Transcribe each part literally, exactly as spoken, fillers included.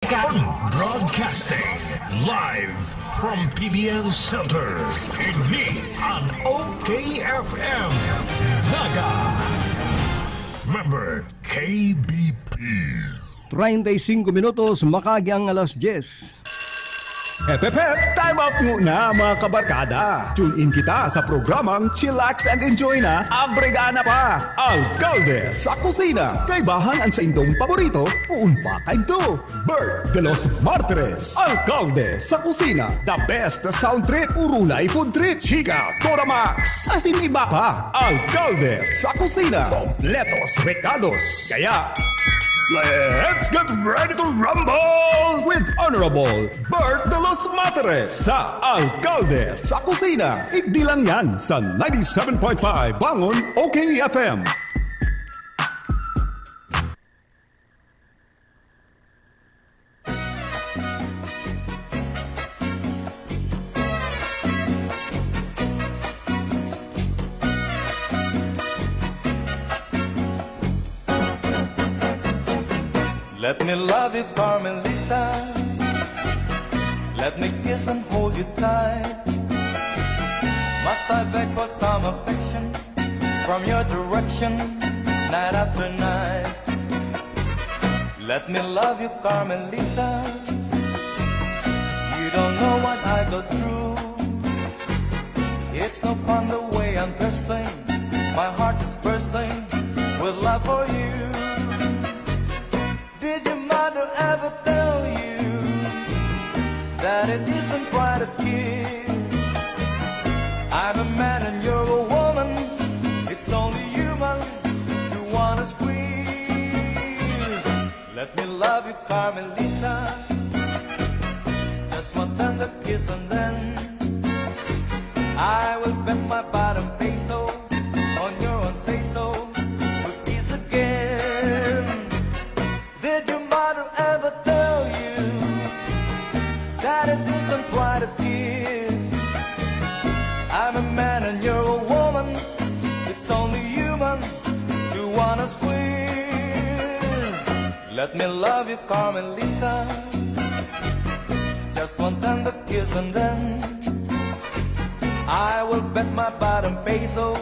Broadcasting live from P B N Center. Ini an O K F M Naga. Member K B P. Treinta y cinco minutos, makaagi ang alas diyes. Hep, hep, hep! Time out muna, mga kabarkada! Tune in kita sa programang Chillax and Enjoy na, Abregana pa! Alkalde sa Kusina! Kaibahan an saindong paborito, poon pa kaidto! Bert de los Martires, Alkalde sa Kusina! The best sound trip, urulay food trip, chika, Toramax, asin iba pa! Alkalde sa Kusina! Kompletos rekados! Kaya, let's get ready to rumble with Honorable Bert de los Martires sa Alkalde sa Kusina. Igdi lang yan sa ninety-seven point five Bangon O K F M. Let me love you, Carmelita. Let me kiss and hold you tight. Must I beg for some affection from your direction, night after night? Let me love you, Carmelita. You don't know what I go through. It's no fun the way I'm twisting. My heart is bursting with love for you. Did your mother ever tell you that it isn't right to kiss? I'm a man and you're a woman. It's only human to wanna squeeze. Let me love you, Carmelita. Just one tender kiss and then I will bet my bottom peso on your own say so. We'll kiss again. Did your mother ever tell you that it isn't right to kiss? I'm a man and you're a woman. It's only human to wanna squeeze. Let me love you, Carmelita. Just one tender kiss and then I will bet my bottom peso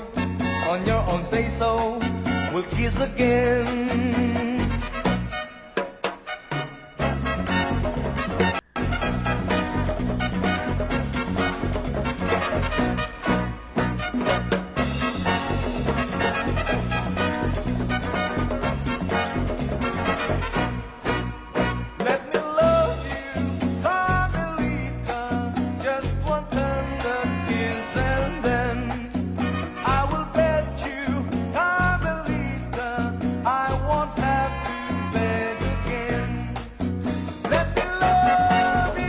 on your own say so. We'll kiss again. Let me love you, Carmelita, just one tender kiss and then I will bet you, Carmelita, I won't have to beg again. Let me love you,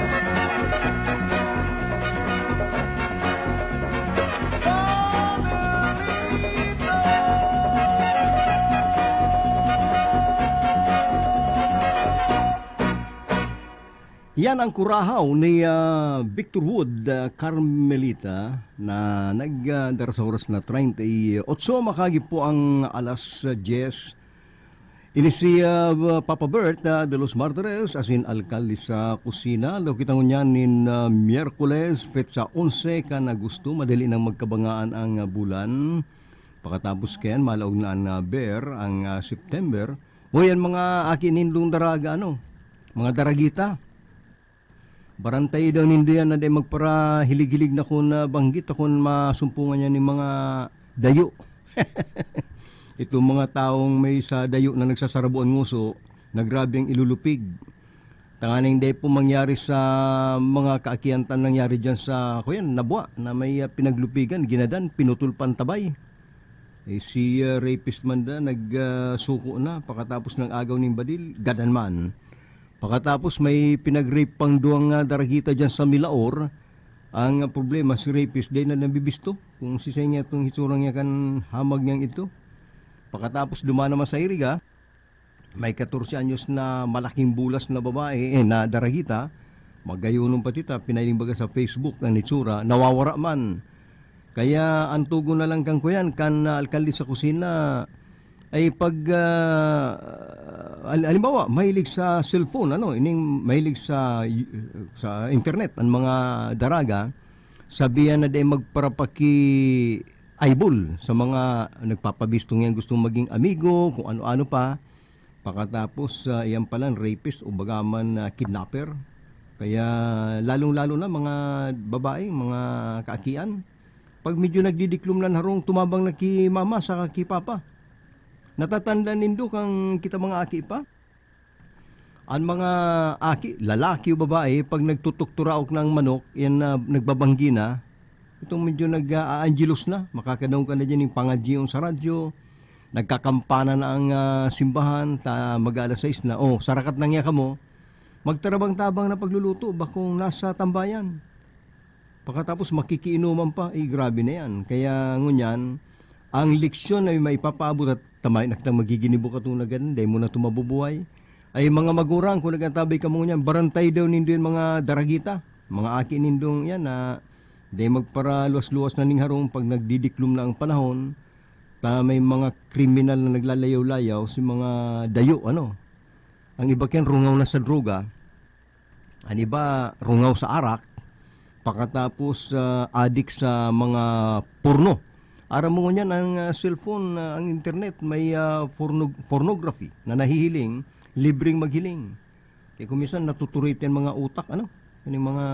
Carmelita. Yan ang kurahaw ni, ah, Victor Wood, ah, Carmelita, na nag, ah, dara sa oras na treinta y ocho. Makagi po ang alas diyes. Ini si, ah, Papa Bert, ah, de los Martires, asin alkalde sa Kusina. Daw kita ngunyan nin, ah, Miyerkules, petsa onse kan Agosto. Madali nang magkabangaan ang, ah, bulan. Pakatapos kayan, malaog na an, ah, Ber, ang, ah, September. Uy, an mga aki nindong daraga, ano, mga daragita. Barantay daw nindo yan na dai magparahilig-hilig na kun, ah, banggit ta kun masumpungan niya nin mga dayo. Itong mga taong may sa dayo na nagsasarabo an ngoso, na grabe ang ilulupig. Tanganing dai po mangyari sa mga kaakian ta nangyari diyan sa, kuyan, Nabua, na may, ah, pinaglupigan, ginadan, pinutol pa an tabay. Eh, si, ah, rapist man da, nag, ah, suko na, pakatapos nag-agaw nin badil, gadan man. Pakatapos may pinag-rape pang duwang, ah, daragita diyan sa Milaor. Ang, ah, problema, si rapist, dai na nabibisto kung sisay niya itong hitsura niya kan hamag niyang ito. Pakatapos duman naman sa Iriga, may katorse anyos na malaking bulas na babae, eh, na daragita, magayonon pa kita, pinahiling baga sa Facebook ang itsura, nawawara man. Kaya ang tugon na lang kan kuyan, kan, ah, alkalde sa Kusina, ay pag, ah, Al-, halimbawa, mahilig sa cellphone, ano, ining mahilig sa, sa internet, ang mga daraga, sabihan na dai magparapaki-eyeball sa mga nagpapabistong yan, gustong maging amigo, kung ano-ano pa. Pakatapos, ah, iyan pala, rapist o baga man, ah, kidnapper. Kaya lalong-lalo na mga babae, mga kaakian. Pag medyo nagdidiklom na harong tumabang na ki mama saka ki papa. Natatandaan nindo kan kita mga aki pa? An mga aki, lalaki o babae, pag nagtutuktoraok na ang manok, yan na nagbabanggi na, itong medyo nag-aangelos na, makakadangog ka na diyan ning pangadyion sa radyo, nagkakampana na ang, ah, simbahan, ta mag-aalas sais na, "Oh, sarakat na ngiya kamo." Magtarabang-tabang na pagluluto, bakong nasa tambayan. Pakatapos makikiinuman pa, eh, grabe na yan. Kaya ngunyan, ang leksyon na maipapaabot at tamay na kitang magiginibo ka tuna ganun, dahil mo na tumabubuhay. Ay, mga magurang, kung nag-antabay ka mo ngunyan, barantay daw nindo yan, mga daragita, mga aki nindong yan, na dahil magparaluwas-luwas na ning harong pag nagdidiklom na ang panahon, ta may mga kriminal na naglalayaw-layaw, si mga dayo, ano. Ang iba kyan rungaw na sa droga, An iba, rungaw sa arak, pakatapos, ah, adik sa mga porno. Aram mo ngunyan, ang, ah, cellphone, ah, ang internet, may, ah, porno-, pornography na nahihiling, libreng maghiling. Kaya kung minsan, natuturit yan mga utak, ano? Yan yung mga,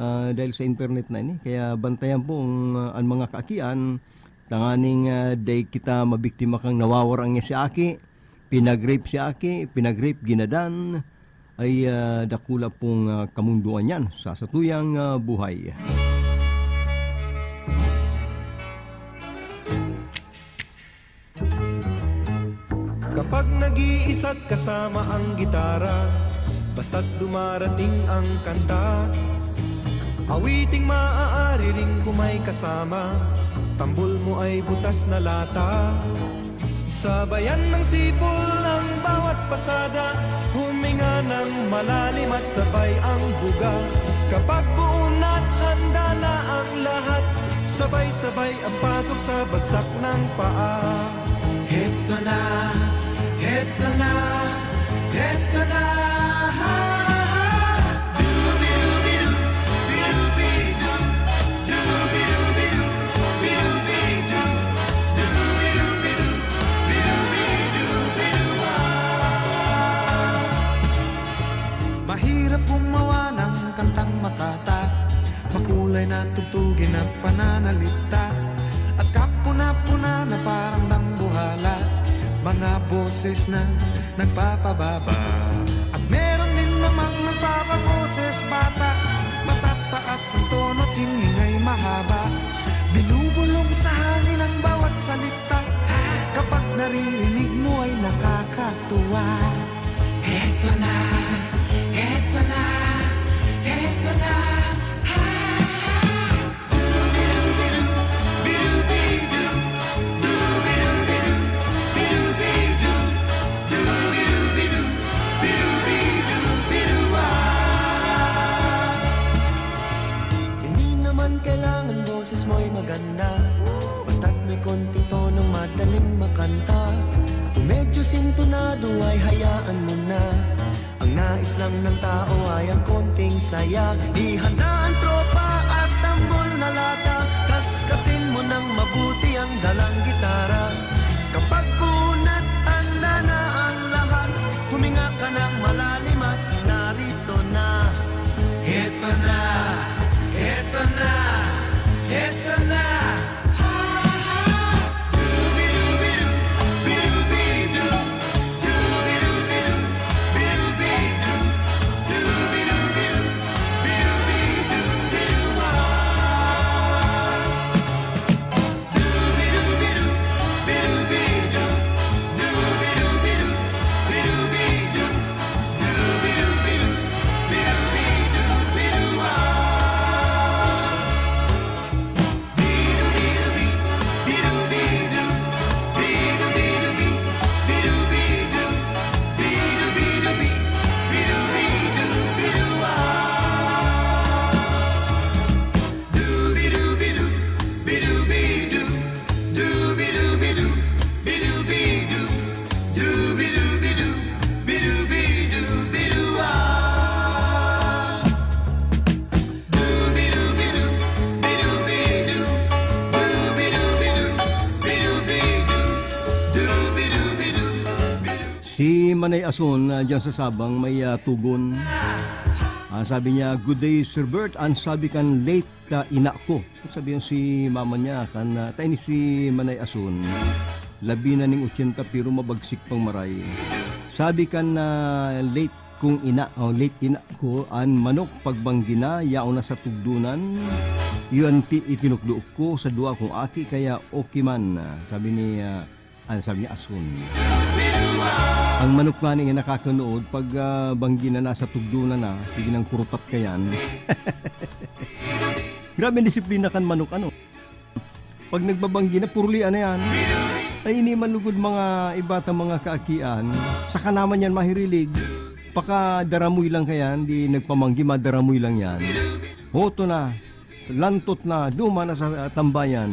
ah, dahil sa internet na ini. Kaya bantayan po ang, ah, ang mga kaakian, tanganing, ah, dai kita mabiktima kang nawawara ang si aki, pinag-rape si aki, pinag-rape ginadan, ay, ah, dakula pong, ah, kamundoan yan sa satuyang, ah, buhay. Kapag nag-iisa't kasama ang gitara, basta't dumarating ang kanta, awiting maaari ring kumay kasama, tambol mo ay butas na lata. Sabayan ng sipol ang bawat pasada, huminga ng malalim at sabay ang buga. Kapag buo na't handa na ang lahat, sabay-sabay ang pasok sa bagsak ng paa. Heto na, heto na, heto na. Dubirubiru, birubidu, dubirubiru, birubidu, dubirubiru, birubidu, biruwa. Mahirap gumawa ng kantang makata, makulay na tugtugin at pananalita, at kapuna-puna na parang dambuhala, mga boses na nagpapababa. At meron din namang nagpapaboses bata, matataas ang tono at hingingay mahaba. Binubulong sa hangin ang bawat salita, kapag naririnig mo ay nakakatuwa. Heto na, heto na, heto na. Ha, ha. Dubirubiru, birubidu, dubirubiru, birubidu, dubirubiru, birubidu, biruwa. Hindi naman kailangan boses mo'y maganda, basta't may konting tonong madaling makanta. Kung medyo sintonado ay hayaan mo na. Ang nais lang ng tao ay ang konting saya. Ihanda ang tropa at tambol na lata. Kaskasin mo ng mabuti ang dalang gitara. Kapag buo na't handa na ang lahat, huminga ka ng malalim at narito na. Heto na, heto na, heto na. Dubirubiru, birubidu. Dubirubiru, birubidu. Dubirubiru, birubidu, biruwa. Dubirubiru, Manay Ason, ah, diyan sa Sabang, may, ah, tugon. Ah, sabi niya, "Good day, Sir Bert. An sabi kan late ta ina ko." Sabi yung si mama niya, kan, ah, ta ini si Manay Ason. Labi na ning ochenta pero mabagsik pang maray. Sabi kan, ah, late kong ina, o late ina ko, "An manok pagbanggi na, yaon na sa tugdonan. Iyo an ti-, itinukdo ko sa duwa kong aki, kaya okay man." Sabi ni, ah, Ano sabi niya? Asun. Ang manok nga ni nakakanood, pag, ah, banggi na nasa tugdo na na, sige nang kurutat ka yan. Grabe ang disiplina kan manok, ano? Pag nagbabanggi na, purlian na yan. Ay, ini man lugod mga iba ta mga kaakian, saka naman yan mahirilig. Pakadaramoy lang ka yan, di nagpamanggi, madaramoy lang yan. Hoto na, lantot na, duma na sa tambayan.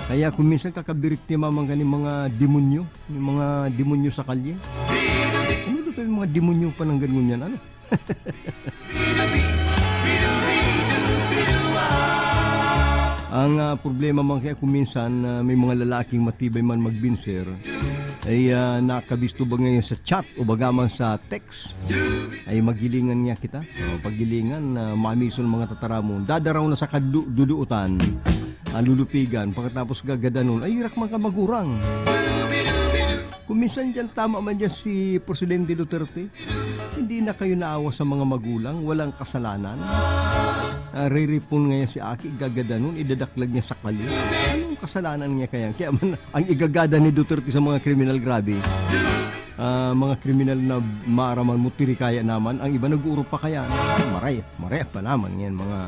Kaya kung minsan kakabirik ni mamang ka ni mga demonyo, ni mga demonyo sa kalye. Ano daw yung mga demonyo pananggan ngunyan? Ano? Ang, ah, problema man kaya kung minsan, ah, may mga lalaking matibay man magbinser, ay, ah, nakabisto ba ngayon sa chat o baga man sa text? Ay, magilingan niya kita. O, pagilingan, ah, mamisol mga tataramon. Dadaraw na sa kadu-, duduotan. Ang lulupigan, pagkatapos gagadanon, ay, hirak man ka magurang. Kung minsan dyan, tama man dyan si Presidente Duterte. Hindi na kayo naawa sa mga magulang, walang kasalanan. Ah, riripon ngayon si Aki, gagadanon, idadaklag niya sa kalye. Anong kasalanan niya kaya? Kaya man, ang igagada ni Duterte sa mga kriminal, grabe. Ah, mga kriminal na maaraman mo, tirikaya naman. Ang iba nag-uurop pa kaya. Maray, maray pa naman ngayon, mga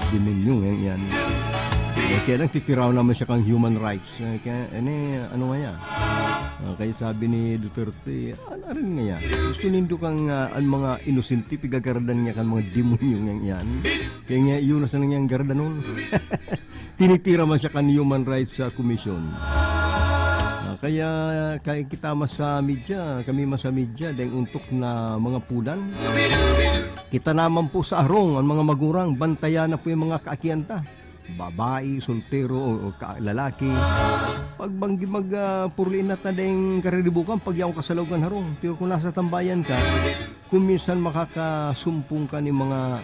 demonyo ngayon yan. Eh, kaya lang titiraw naman siya kang human rights. Eh, kaya, ano, ano nga yan? Ah, kaya sabi ni Duterte, ano rin nga yan? Gusto nindo kang, ah, ang mga inosente, pigagaradan niya kan mga demonyo ngayon yan. Kaya nga, yun na sa nangyang gardanon. Tinitira man siya kan Human Rights, ah, Commission. Ah, kaya, kaya kita mas sa media, kami mas sa media, dahil untok na mga pulan. Kita naman po sa arong, ang mga magurang, bantayan na po yung mga kaakian ta. Babae, soltero, o, o ka-, lalaki. Pagbanggi mag, ah, purliin na ta dahil kariribukan, pag yaong kasalaw kan harong. Pero kung nasa tambayan ka, kung minsan makakasumpong ka ni mga,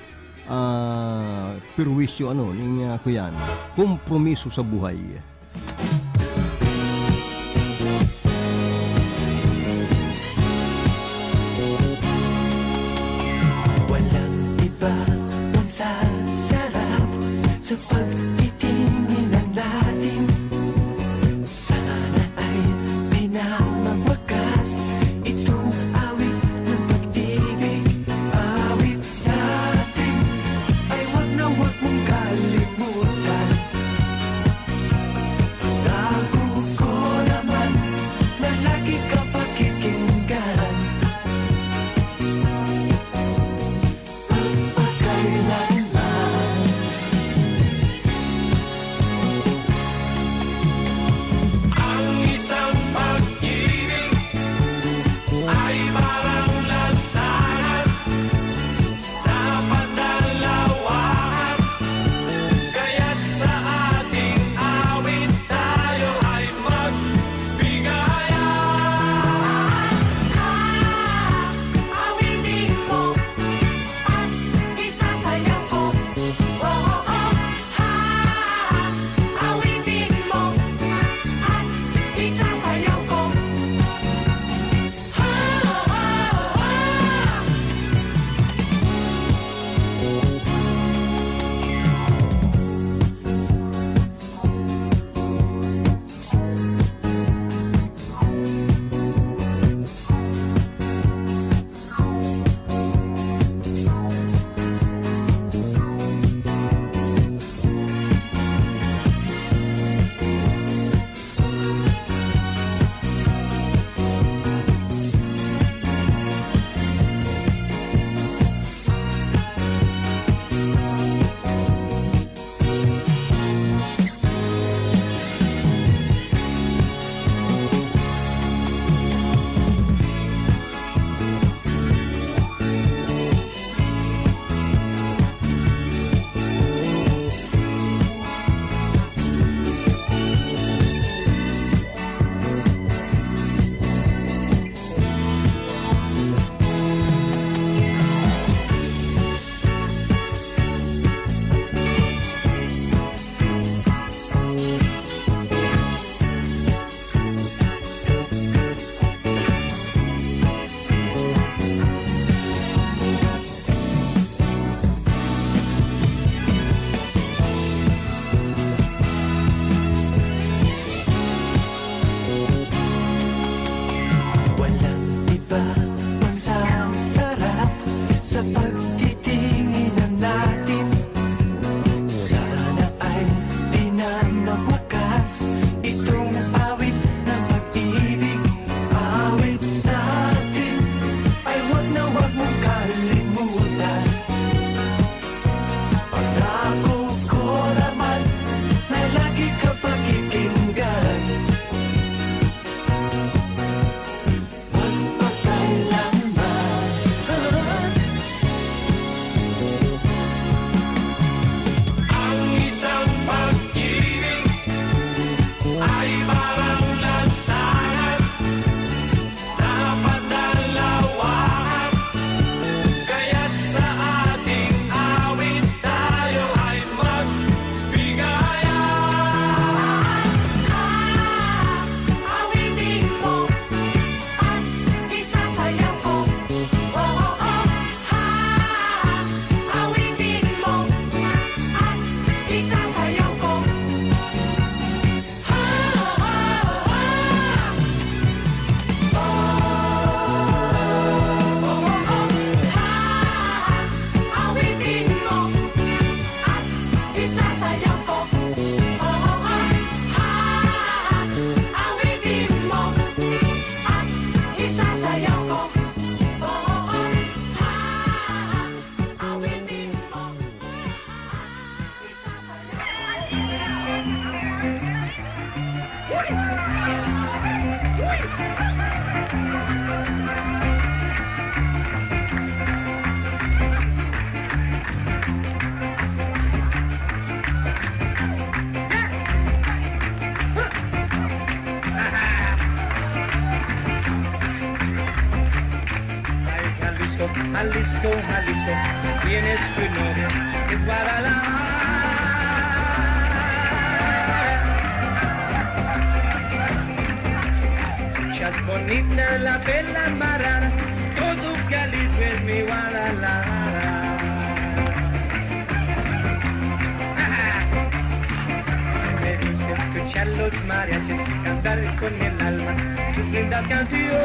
ah, perwisyo, ano, ning, ah, kuyan, kompromiso sa buhay. Walang iba magsasarap sa pagtitinginan natin. Sana ay pinamawakas itong awit ng pag-ibig. Awit natin ay wag na wag mong kalimutan. Pangako ko naman na lagi ka pakikinggan. Pagpakailanman. Kalimutan. Pangako ko naman na lagi ka pakikinggan. Magpakailanman. Ang isang pag-ibig ay parang lansangan. Dapat dalawahan, kaya't sa ating awit tayo ay magbigayan. Awitin mo at isasayaw ko. Oh, oh, oh. Ha, awitin mo at isasayaw ko. Ay, Jalisco, Jalisco, Jalisco, tienes tu novia, es Guadalajara. Muchas bonitas la bella marana, todo Jalisco es mi Guadalajara. Me gusta escuchar los mariachis cantar con el alma sus lindas canciones.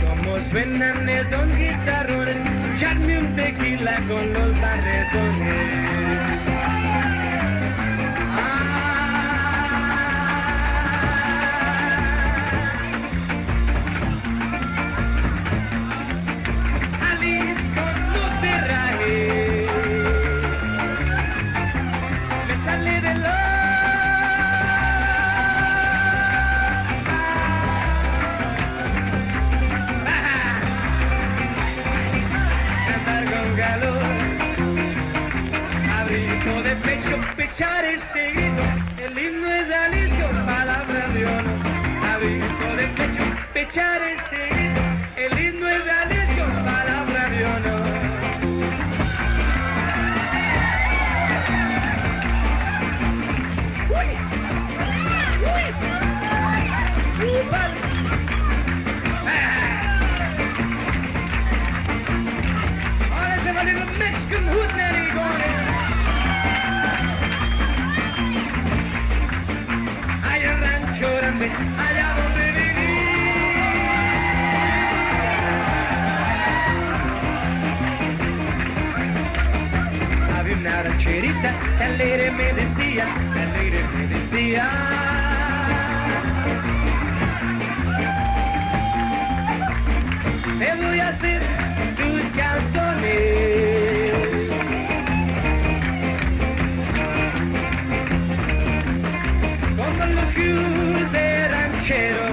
Como suenan esos guitarrones, echarme un tequila con los barretones. Ah. Jalisco, no te rajes, me sale del alma cantar con calor, abrir de pecho, pechar este grito, el himno es Jalisco, palabra de honor, abrir de pecho, pechar este grito, el himno es Jalisco, palabra de honor. Uy! Uy! Uy! Ahora se va a ir un Mexican Hood Nanny going. Hay un rancho grande allá donde viví. Había una rancherita que alegre me decía, que alegre me decía: "Te voy a hacer tus calzones como los que usa el ranchero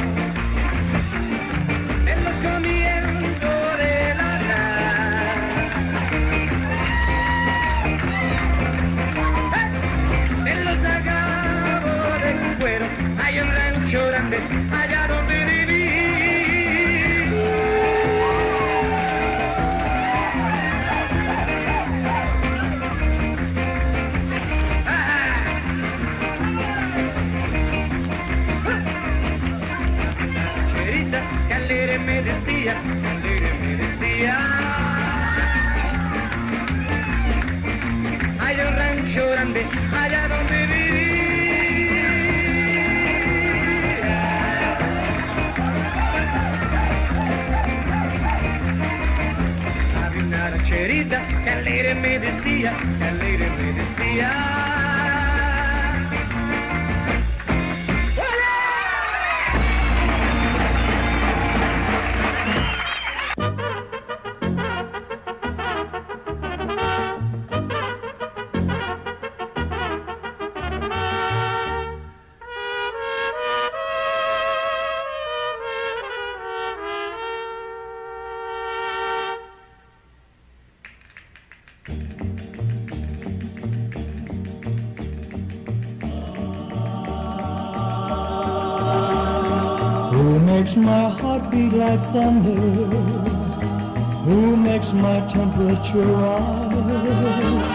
en los comienzos de la edad. Te los acabo de cuero, hay un rancho grande allá donde viví". Cherita, que alegre me decía, que alegre me decía: "Hay un rancho grande allá donde viví". Había una rancherita que alegre me decía, que alegre me decía: Who makes my heart beat like thunder? Who makes my temperature rise?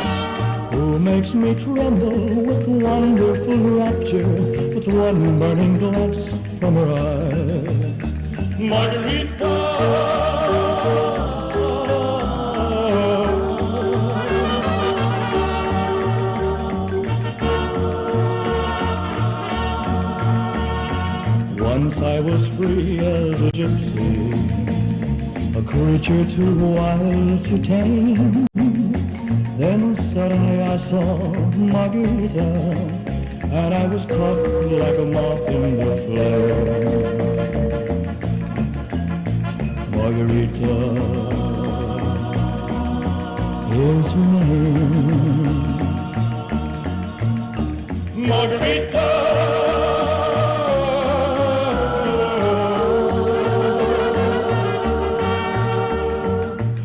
Who makes me tremble with wonderful rapture, with one burning glance from her eyes? Margarita. Once I was free as a gypsy, a creature too wild to tame. Then suddenly I saw Margarita, and I was caught like a moth in the flame. Margarita is her name. Margarita.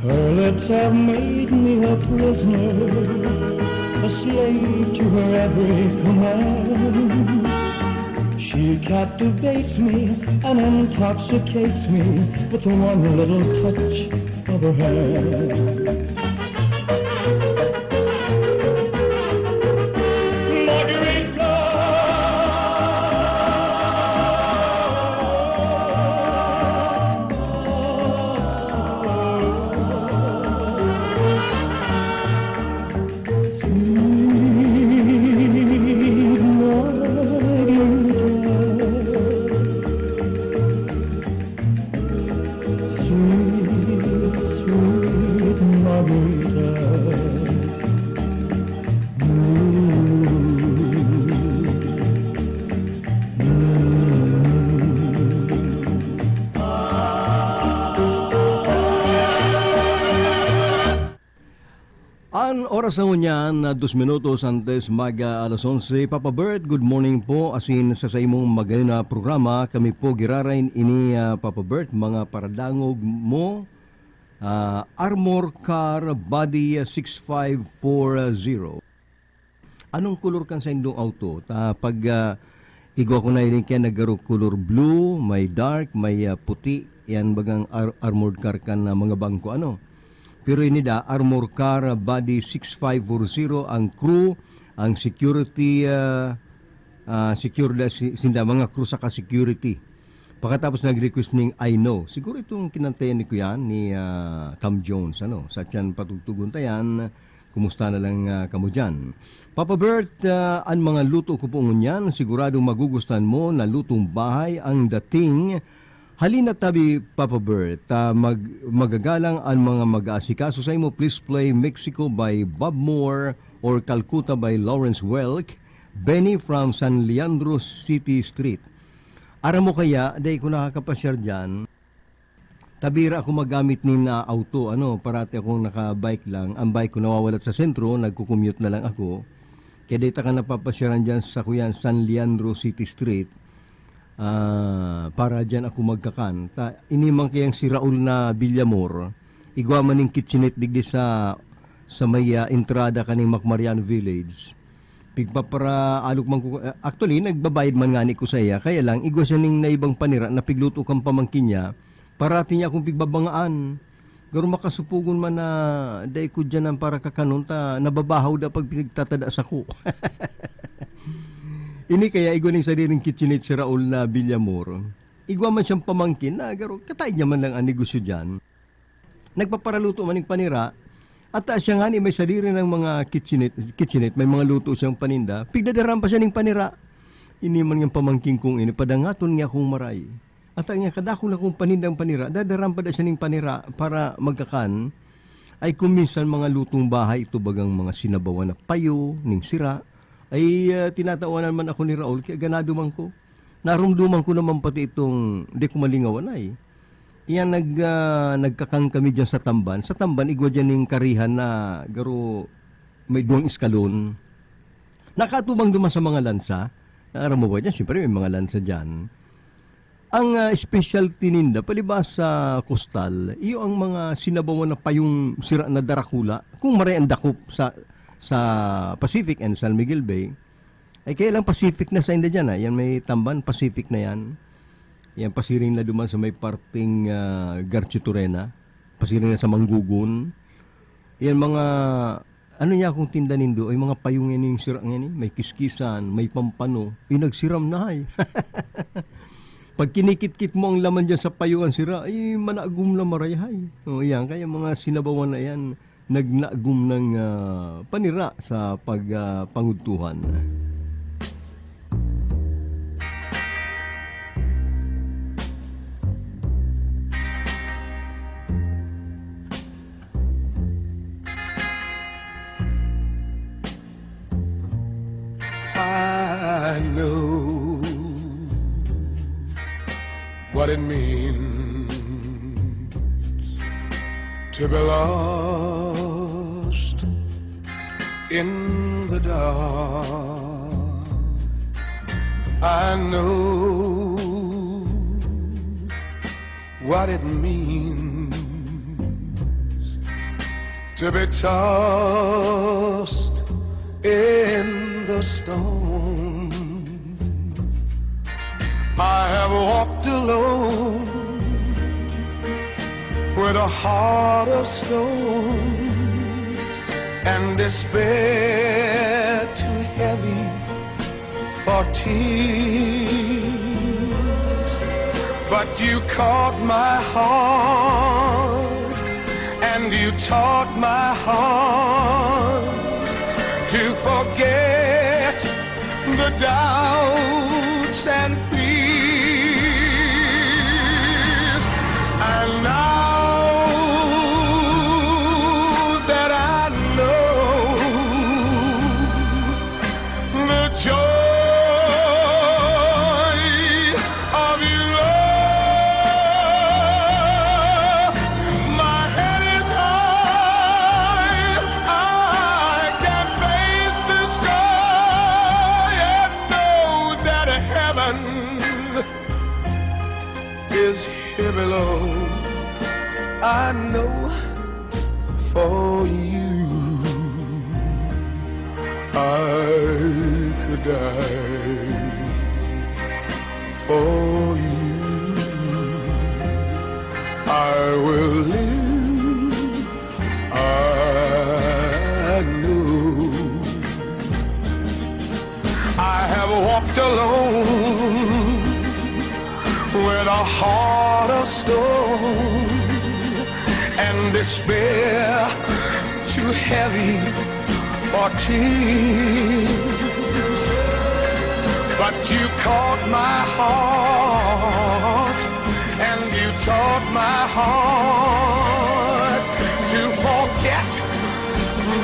Her lips have made me a prisoner, a slave to her every command. She captivates me and intoxicates me with one little touch of her hand. Margarita. Sweet Margarita. Sweet, sweet Margarita. Mm. Mm. An oras na ngunyan na dos minutos antes mag, ah, alas onse. Papa Bert, good morning po. Asin sa saimong magayon na programa, kami po giraray ini, ah, Papa Bert, mga paradangog mo, ah, Armor Car Body, ah, six five four zero. Anong kolor kan saindong auto? Ta pag, ah, igwa ko na ini kaya nagaro kolor blue, may dark, may, ah, puti. Yan bagang ar-, armored car kan, ah, mga bangko, ano? Pero ini da, armor car, ah, body six five four zero, ang crew, ang security, ah, ah, secure da si, sinda, mga crew saka security. Pagkatapos nag-request ning I Know. Siguro itong kinantayan ni kuya, ni, ah, Tom Jones, ano? Sa tiyan patugtugon ta yan, kumusta na lang, ah, kamo diyan? Papa Bert, ah, an mga luto ko po ngunyan, siguradong magugustuhan mo na lutong bahay ang dating. Halina tabi, Papa Bert, ah, mag-, magagalang an mga mag-aasikaso sa imo. Please play Mexico by Bob Moore or Calcutta by Lawrence Welk. Benny from San Leandro City Street. Aram mo kaya, dai ko nakakapasyar diyan. Tabira ako maggamit nin, ah, auto, ano, parati akong naka-bike lang. Ang bike ko nawawalat sa sentro, nagko-commute na lang ako. Kaya dai taka napapasyaran diyan sa kuyan, San Leandro City Street. Ah, para diyan ako magkakan. Ta, ini man kayang si Raul na Villamor, igwa man ning kitchenette digdi sa, sa may, ah, entrada kaning Macmariano Village. Pigpaparaalok man ko, actually, nagbabayad man ngani ko saiya, kaya lang, igwa siya ning naibang panira na pigluto kan pamangkin niya, parati niya akong pigbabangaan. Garo makasupogon man na dai ko diyan an para kakanon ta nababahaw da pag pinagtatada sako. Ini kaya igwa ning sadiring kitchenette si Raul na Villamor. Igwa man siyang pamangkin na garo, kataig niya man lang an negosyo diyan. Nagpaparaluto man ning panira, at, ah, siya ngani may sadiri nang mga kitchenette, kitchenette, may mga luto siyang paninda, pigdadaran pa siya ning panira. Ini man ngang pamangkin kong ini, padangaton niya akong maray. At ang niya kadakul akong panindang panira, dadaran pa da siya ning panira para magkakan. Ay kung minsan mga lutong bahay, ito bagang mga sinabawan na payo, ning sira, ay, ah, tinatawanan man ako ni Raul, kaya ganado man ko. Narumduman ko naman pati itong, di ko malingawan ay. Iyan nag, ah, nagkakan kami diyan sa tamban. Sa tamban, igwa diyan ning karihan na garo may duwang eskalon. Nakatubang duman sa mga lansa. Aram mo ba diyan? Siyempre, may mga lansa diyan. Ang, ah, specialty ninda, palibas sa kustal, iyo ang mga sinabawan na payong sira na darakula. Kung maray ang dakop sa, sa Pacific and San Miguel Bay, ay kaya lang Pacific na sa inda dyan, ah. Yan may tamban, Pacific na yan. Yan, pasiring na duman sa may parteng, ah, Garchitorena. Pasiring na sa Manggugon. Yan, mga, ano niya akong tinda nindo, ay mga payo ngani yung sira ngani, may kiskisan, may pampano, ay nagsiram na ay. Pag kinikitkit mo ang laman dyan sa payo ang sira, ay managom na marayahay. O, yan, kaya mga sinabawan na yan, nagnagom ng, ah, panira sa pag, ah, pangudtuhan. I know what it means to be lost in the dark. I know what it means to be tossed in the storm. I have walked alone with a heart of stone and despair too heavy for tears. But you caught my heart and you taught my heart to forget the doubts and fears. And now that I know the joy of your love, my head is high. I can face the sky and know that heaven is here below. I know for you I could die. For you I will live. I know I have walked alone with a heart of stone and despair too heavy for tears. But you caught my heart and you taught my heart to forget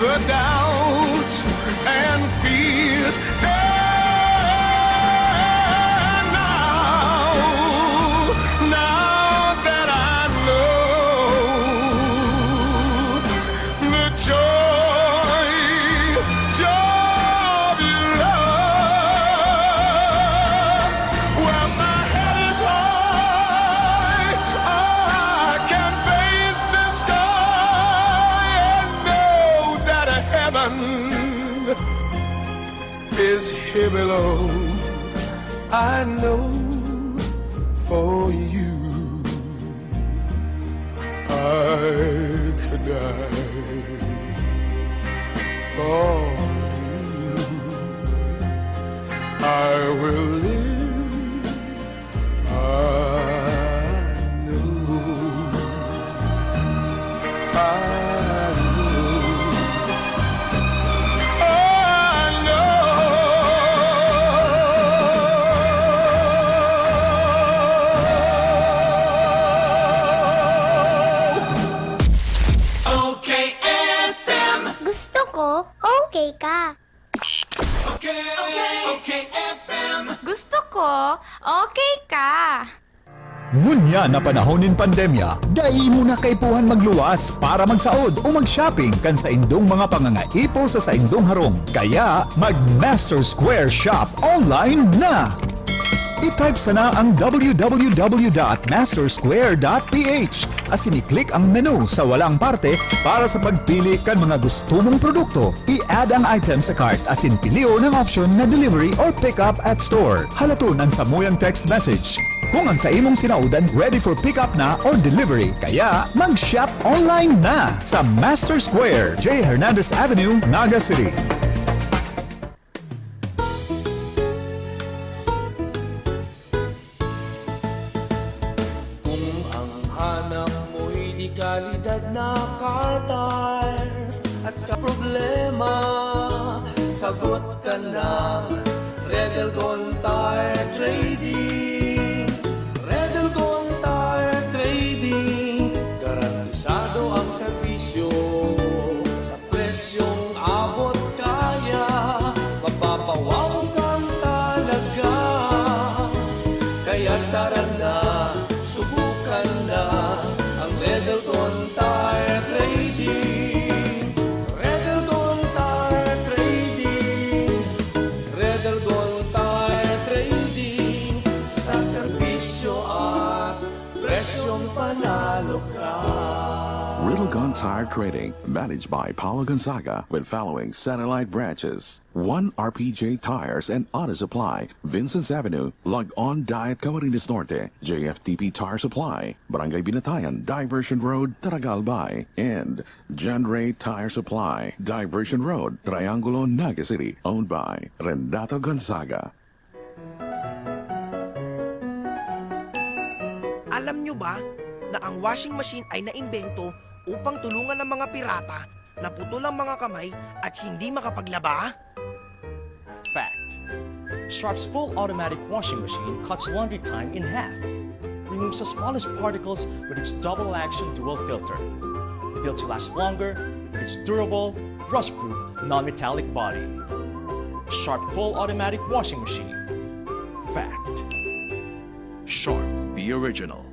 the doubts and fears. And now, now that I know the joy, joy of your love, where my head is high, I can face the sky and know that heaven is here below. I know for you I could die. For you I will live. I know. I know. I know. Okay F M. Gusto ko, okay ka. Okay, okay, okay F M. Gusto ko, okay ka. Ngunyan na panahon nin pandemya, dai mo na kaipuhan magluwas para magsaod o mag-shopping kan saindong mga pangangaipo sa saindong harong. Kaya, mag-Master Square Shop online na! I-type sana ang w w w dot master square dot p h asin i-click ang menu sa walang parte para sa pagpili kan mga gusto mong produkto. I-add ang item sa cart asin pilion ang option na delivery or pick up at store. Halaton an samuyang text message. Kung ang sa imong sinaodan ready for pick up na or delivery, kaya mag-shop online na sa Master Square, J Hernandez Avenue, Naga City. Kung ang hanap mo'y dekalidad na car tires at ka problema, sagot ka ng Red Elgon Tire Trading. Red Elgon Tire Trading, garantisado ang serbisyo sa presyong abot kaya, mapapawaw kang talaga. Kaya tara na, subukan na ang Red Elgon Tire Trading. Red Elgon Tire Trading. Red Elgon Tire Trading. Sa serbisyo at presyong panalo ka. Red Elgon Tire Trading, managed by Paulo Gonzaga, with following satellite branches: one R P J Tires and Auto Supply, Vincent's Avenue, Log-On Diet, Camarines Norte; J F T P Tire Supply, Barangay Binatayan, Diversion Road, Taragal Bay; and John Ray Tire Supply, Diversion Road, Triangulo, Naga City, owned by Renato Gonzaga. Alam nyo ba na ang washing machine ay naimbento upang tulungan ang mga pirata na putol ang mga kamay at hindi makapaglaba? Fact: Sharp's full automatic washing machine cuts laundry time in half, removes the smallest particles with its double action dual filter. Built to last longer with its durable, rust proof, non metallic body. Sharp full automatic washing machine. Fact: Sharp, the original.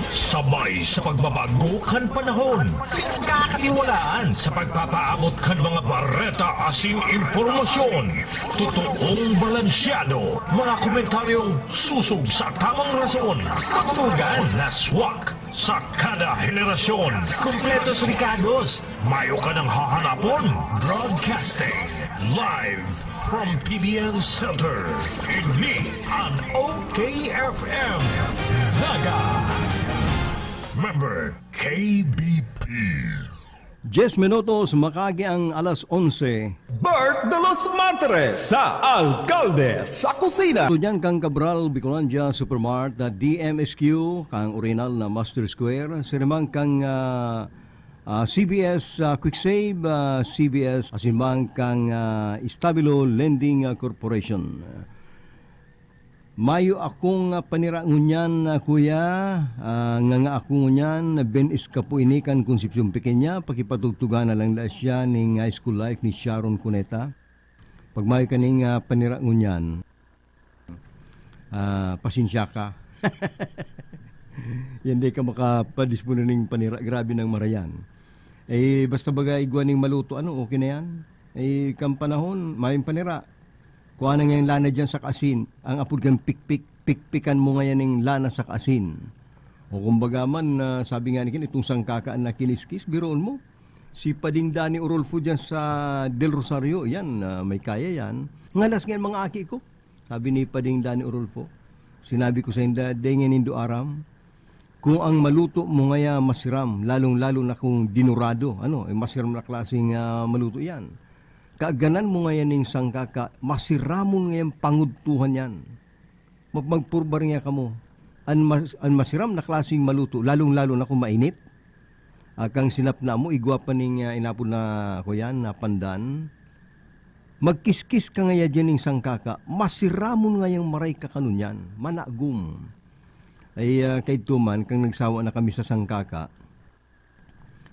Sabay sa pagbabago kan panahon, pinagkakatiwalaan sa pagpapaabot kan mga bareta asin impormasyon. Totoong balansyado, mga komentaryong susog sa tamang rason. Tugtugan na swak sa kada henerasyon. Kompletos rikados, mayo ka nang hahanapon. Broadcasting live from P B N Center. Ini an O K F M Naga. Member K B P. Diez minutos, makaagi ang alas onse. Bert de los Martires sa Alkalde sa Kusina. Tunyan kang Cabral, Bicolandia Supermart na D M S Q, kang Orinal na Master Square, sirimang kang ah, ah, C B S ah, Quick Save, ah, C B S, asin man kang ah, Estabilo Lending ah, Corporation. Mayo akong ah, panira ngunyan, ah, kuya. Ah, nganga ako ngunyan, Ben Escapo ini kan Concepcion Pequeña. Pakipatugtugan na lang la siya ning high school life ni Sharon Cuneta. Pag mayo kaning ah, panira ngunyan, ah, pasensya ka. Yan, di ka makapadisponer ning panira. Grabe nang marayan. Eh, basta baga igwa ning maluto, ano, okay na yan. Eh, kan panahon, mayong panira. Kuha na ngayang lana dyan sa kaasin. Ang apod kan pikpik, pikpikan mo ngayon ning lana sa kaasin. O kumbaga man, ah, sabi nga ni Ken, itong sangkaka na kiniskis, biroon mo. Si Pading Dani Orolfo dyan sa Del Rosario, yan, ah, may kaya yan. Ngalas ngayon mga aki ko, sabi ni Pading Dani Orolfo. Sinabi ko sa inda, dai ngayon nindo aram. Kung ang maluto mo ngaya masiram, lalong-lalo na kung dinurado, ano, eh, masiram na klaseng ah, maluto yan. Kaaganan mo ngaya ning sangkaka, masiramon ngayan pangudtuhan yan. Mag magpurbar nga kamo. An, mas, an masiram na klaseng maluto, lalong-lalo na kung mainit. Ah, kang sinapna mo, igwa pa ning ah, inapod na, kuyan, na pandan. Magkiskis ka ngaya dyan ning sangkaka, masiramon ngayang maray ka kanunyan, managom. Ay, ah, kaidto man, kang nagsawa na kami sa sangkaka,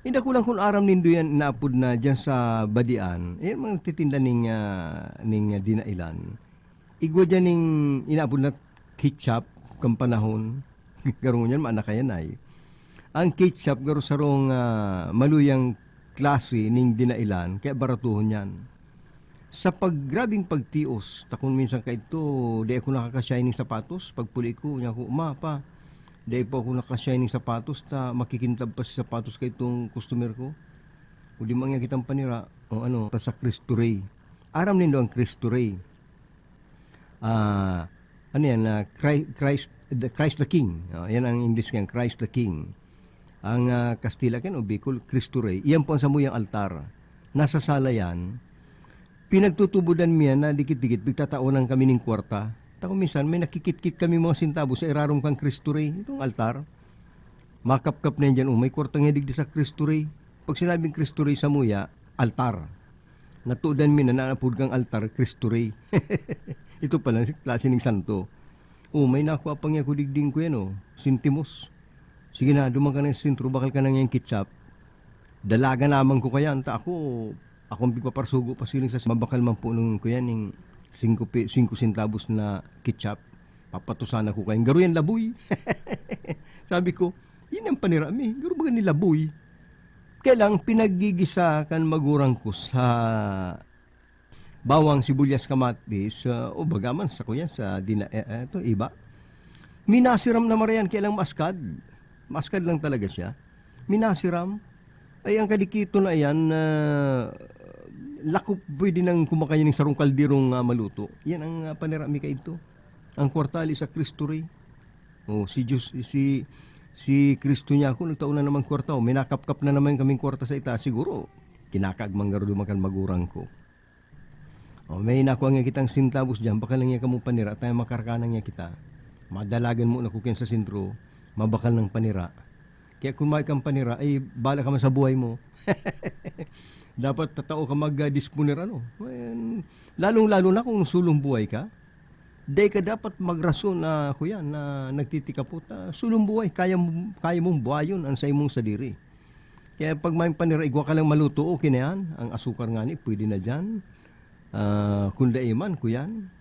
inda ko lang kun aram nindo yan, inaapod na diyan sa Badian, eh, mga nagtitinda ning, ah, ning, ah, dinailan. Igwa diyan ning inaapod na ketchup, kan panahon. Garo ngunyan, maana kayan ay. Ang ketchup, garo sarong, ah, maluyang klase ning dinailan, kaya baratuhon yan. Sa paggrabing pagtios, ta kun minsan kaidto, dai ako nakaka-shining sapatos. Pagpuli ko, niya ko, "Ma, pa, dai po ako naka-shining sapatos, ta makikintab pa si sapatos kaitong customer ko." O di man niya kitang panira, o ano, ta sa Cristo Rey. Aram nindo ang Cristo Rey. ah, ano yan, ah, Chri-, Christ, the, Christ the King. Oh, yan ang English niyan, Christ the King. Ang, ah, Kastila kan o Bicol, Cristo Rey. Iyan po ang samuyang altar. Nasa sala yan. Pinagtutubodan mi yan na dikit-dikit, pigtataonan kami ning kwarta. Tako minsan, may nakikitkit kami mga sentabo sa irarom kan Cristo Rey, itong altar. Makapkap na yan dyan, "Oh, may kwarta nga digdi sa Cristo Rey." Pag sinabing Cristo Rey samuya, altar. Natudan mi na naapod kang altar, Cristo Rey. Ito pala, si klase ning santo. "Oh, may nakuha pa nga ako digding ko yan, oh, sentimos. Sige na, duman ka na sa sentro, bakal ka na ngayang ketchup." Dalagan naman ko kaya, anta ako, ako ang pigpaparsugo pa siling sa mabakal man po nung kuya ning singko pi-, singko centavos na ketchup. Papatusan ako kaya, "Garo yan laboy." Sabi ko, "Yan ang panira mi. Garo baga ni laboy." Kaya lang, pinaggigisa kan magurang ko sa bawang, sibuyas, kamatis, ah, o baga man sa kuya, sa dina-, eh, eh, ito, iba. Minasiram na marayan, kaya lang maaskad. Maaskad lang talaga siya. Minasiram. Ay, ang kadikito na iyan, ah, lakop pwede nang kumakain ng sarong kalderong, ah, maluto. Yan ang, ah, panira mi kaidto. Ang kwarta ali sa Cristo Rey. Oh, si Diyos, si, si Cristo niya ako, nagtao na naman kwarta. Oh, may nakapkap na naman kaming kwarta sa itaas. Siguro, kinakaagmang garo duman kan magurang ko. Oh, may nakuha nga kitang sintabos diyan, bakal na nga kamong panira, tayo makarkanan nga kita. Madalagan mo na kukin sa sentro, mabakal ng panira. Kaya kung may kang panira, ay bala ka man sa buhay mo. Dapat tatao ka mag-, ah, disponer, ano. Ayan. Lalong-lalo na kung sulong buhay ka. Dai ka dapat magrason na, kuya, na nagtitikapot. Ah, sulong buhay, kaya mo, kaya mong buhayon ang sa imong sadiri. Kaya pag may panira, igwa ka lang maluto, okay na yan. Ang asukar nga ni, pwede na dyan. Ah, kung dai man, kuyan,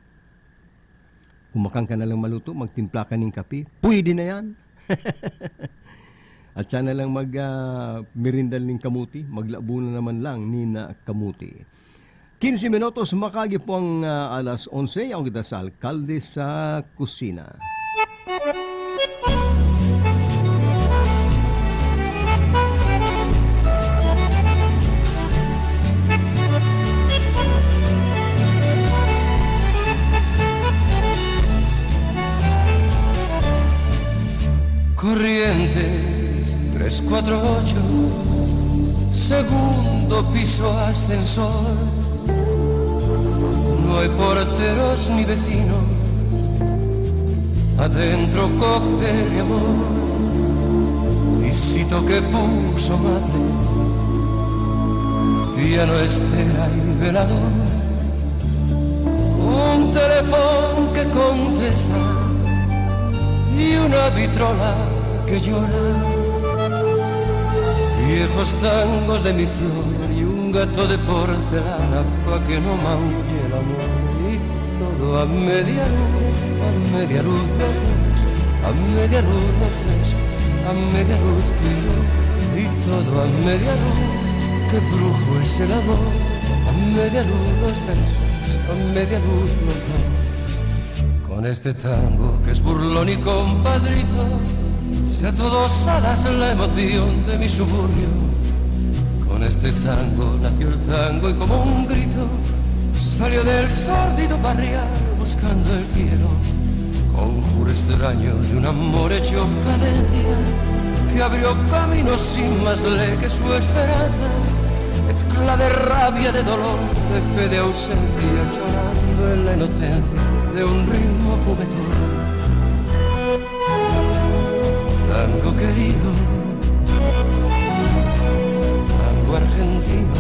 kumakan ka na lang maluto, magtimpla ka ning kape, pwede na yan. At siya na lang mag, ah, merindal ning kamuti, maglabo na naman lang ni na kamuti. Quince minutos, makagi po ang, ah, alas onse, ako kita sa alkalde sa kusina. Corrientes tres cuatro ocho, segundo piso, ascensor. No hay porteros ni vecinos, adentro cóctel de amor. Y si toque puso madre, piano, estera y velador. Un teléfono que contesta y una vitrola que llora. Viejos tangos de mi flor y un gato de porcelana pa' que no maulle el amor. Y todo a media luz, a media luz los dos, a media luz los dos, a media luz tú y yo. Y todo a media luz, qué brujo es el amor. A media luz los besos, a media luz los dos. Con este tango que es burlón y compadrito, sea todo alas la emoción de mi suburbio. Con este tango nació el tango y como un grito salió del sórdido barrial buscando el cielo. Conjuro extraño de un amor hecho cadencia que abrió camino sin más ley que su esperanza. Mezcla de rabia, de dolor, de fe, de ausencia, llorando en la inocencia de un ritmo juguetón. Tango querido, tango argentino,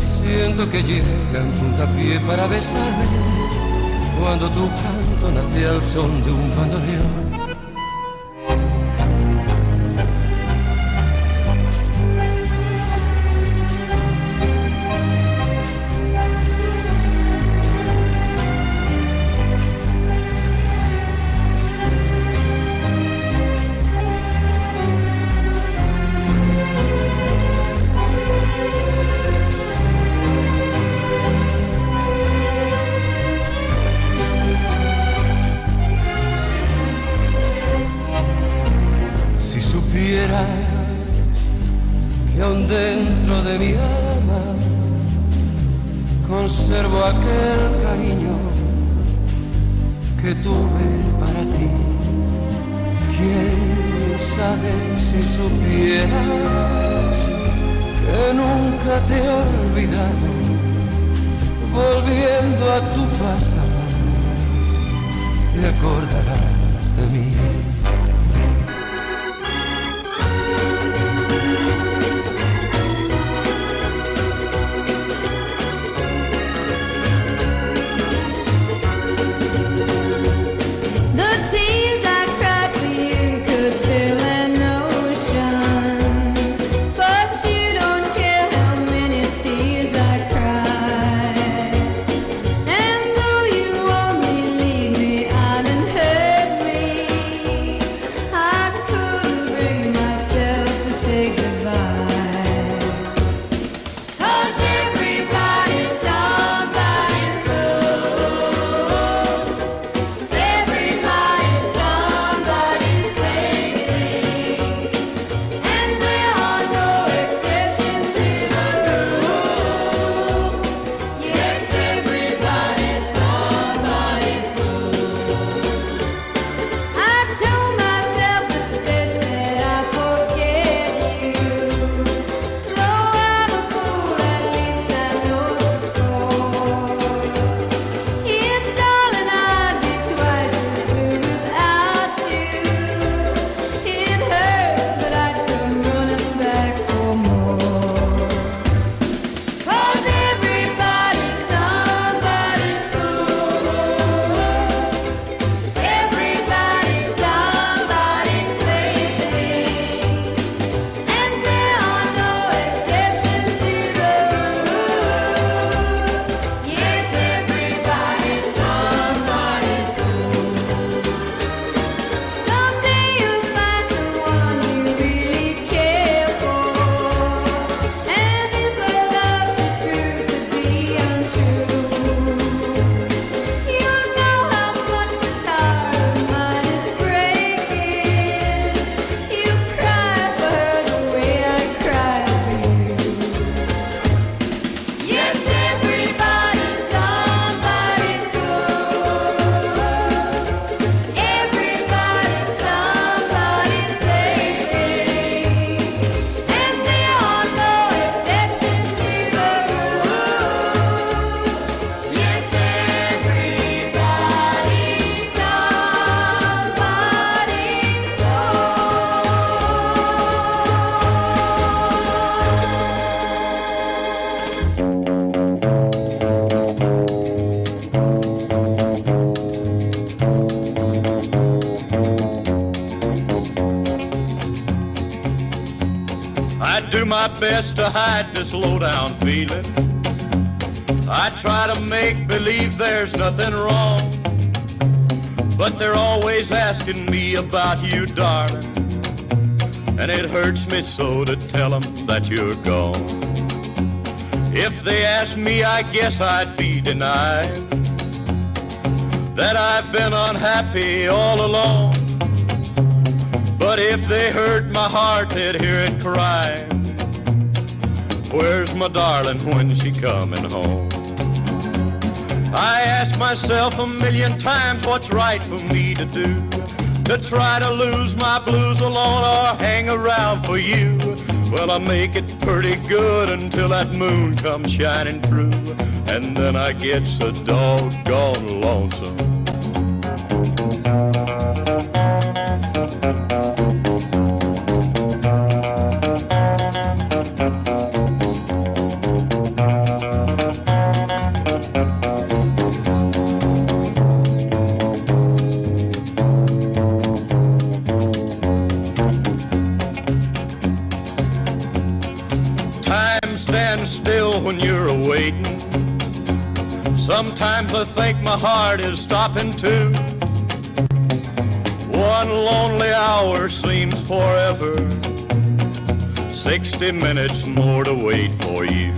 siento que llega en puntapié para besarme cuando tu canto nace al son de un bandoneón. Si supieras que aún dentro de mi alma conservo aquel cariño Si supieras que nunca te he olvidado, volviendo a tu pasado, te acordarás de mí. The tears I cried for you could fill an ocean, but you don't care how many tears I cry. And though you only leave me out and hurt me, I couldn't bring myself to say goodbye. 'Cause everybody's somebody's fool. Everybody's somebody's plaything. And there are no exceptions to the rule. Yes, everybody's somebody's fool. I told myself it's best that I forget you. Though I'm a fool, at least I know the score. If, darling, I'd be twice as blue without you, it hurts, but I'd come running back for more. 'Cause everybody's somebody's fool. Everybody's somebody's plaything. And there are no exceptions to the rule. Yes, everybody's somebody's fool. Someday you'll find someone you really care for. And if her love should prove to be untrue, you'll know how much this heart of mine is breaking. You cry for her the way I cry for you. Yes, everybody's somebody's fool. Everybody's somebody's plaything. And there are no exceptions to the rule. Yes, everybody's somebody's fool. I do my best to hide this low down feeling. I try to make believe there's nothing wrong, but they're always asking me about you, darling. And it hurts me so to tell 'em that you're gone. If they ask me, I guess I'd be denied that I've been unhappy all along. But if they heard my heart, they'd hear it crying, "Where's my darling? When she coming home?" I ask myself a million times what's right for me to do, to try to lose my blues alone or hang around for you. Well, I make it pretty good until that moon comes shining through, and then I get so doggone lonesome. Time stands still when you're awaiting. Sometimes I think my heart is stopping too. One lonely hour seems forever. Sixty minutes more to wait for you.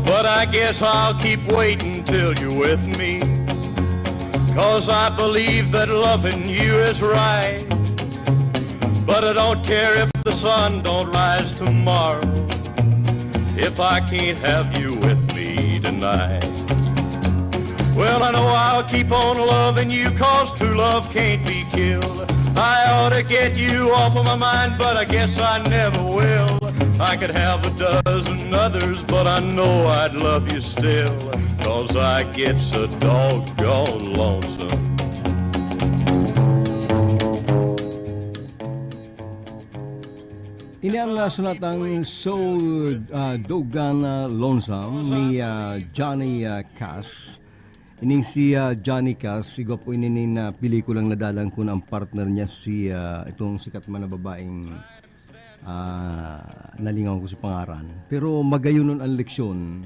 But I guess I'll keep waiting till you're with me, 'cause I believe that loving you is right. But I don't care if the sun don't rise tomorrow, if I can't have you with me tonight. Well, I know I I'll keep on loving you 'cause true love can't be killed. I ought to get you off of my mind, but I guess I never will. I could have a dozen others, but I know I'd love you still, 'cause I get so doggone lonesome. Ini ang, ah, sunatang So, ah, Doggone Lonesome ni, ah, Johnny, ah, Cash. Ining si, ah, Johnny Cash, igwa po ini nin, ah, pelikulang nadalan ko na ang partner niya si, ah, itong sikat man na babaeng, ah, nalingaw ko sa pangaran. Pero magayon nun ang leksyon.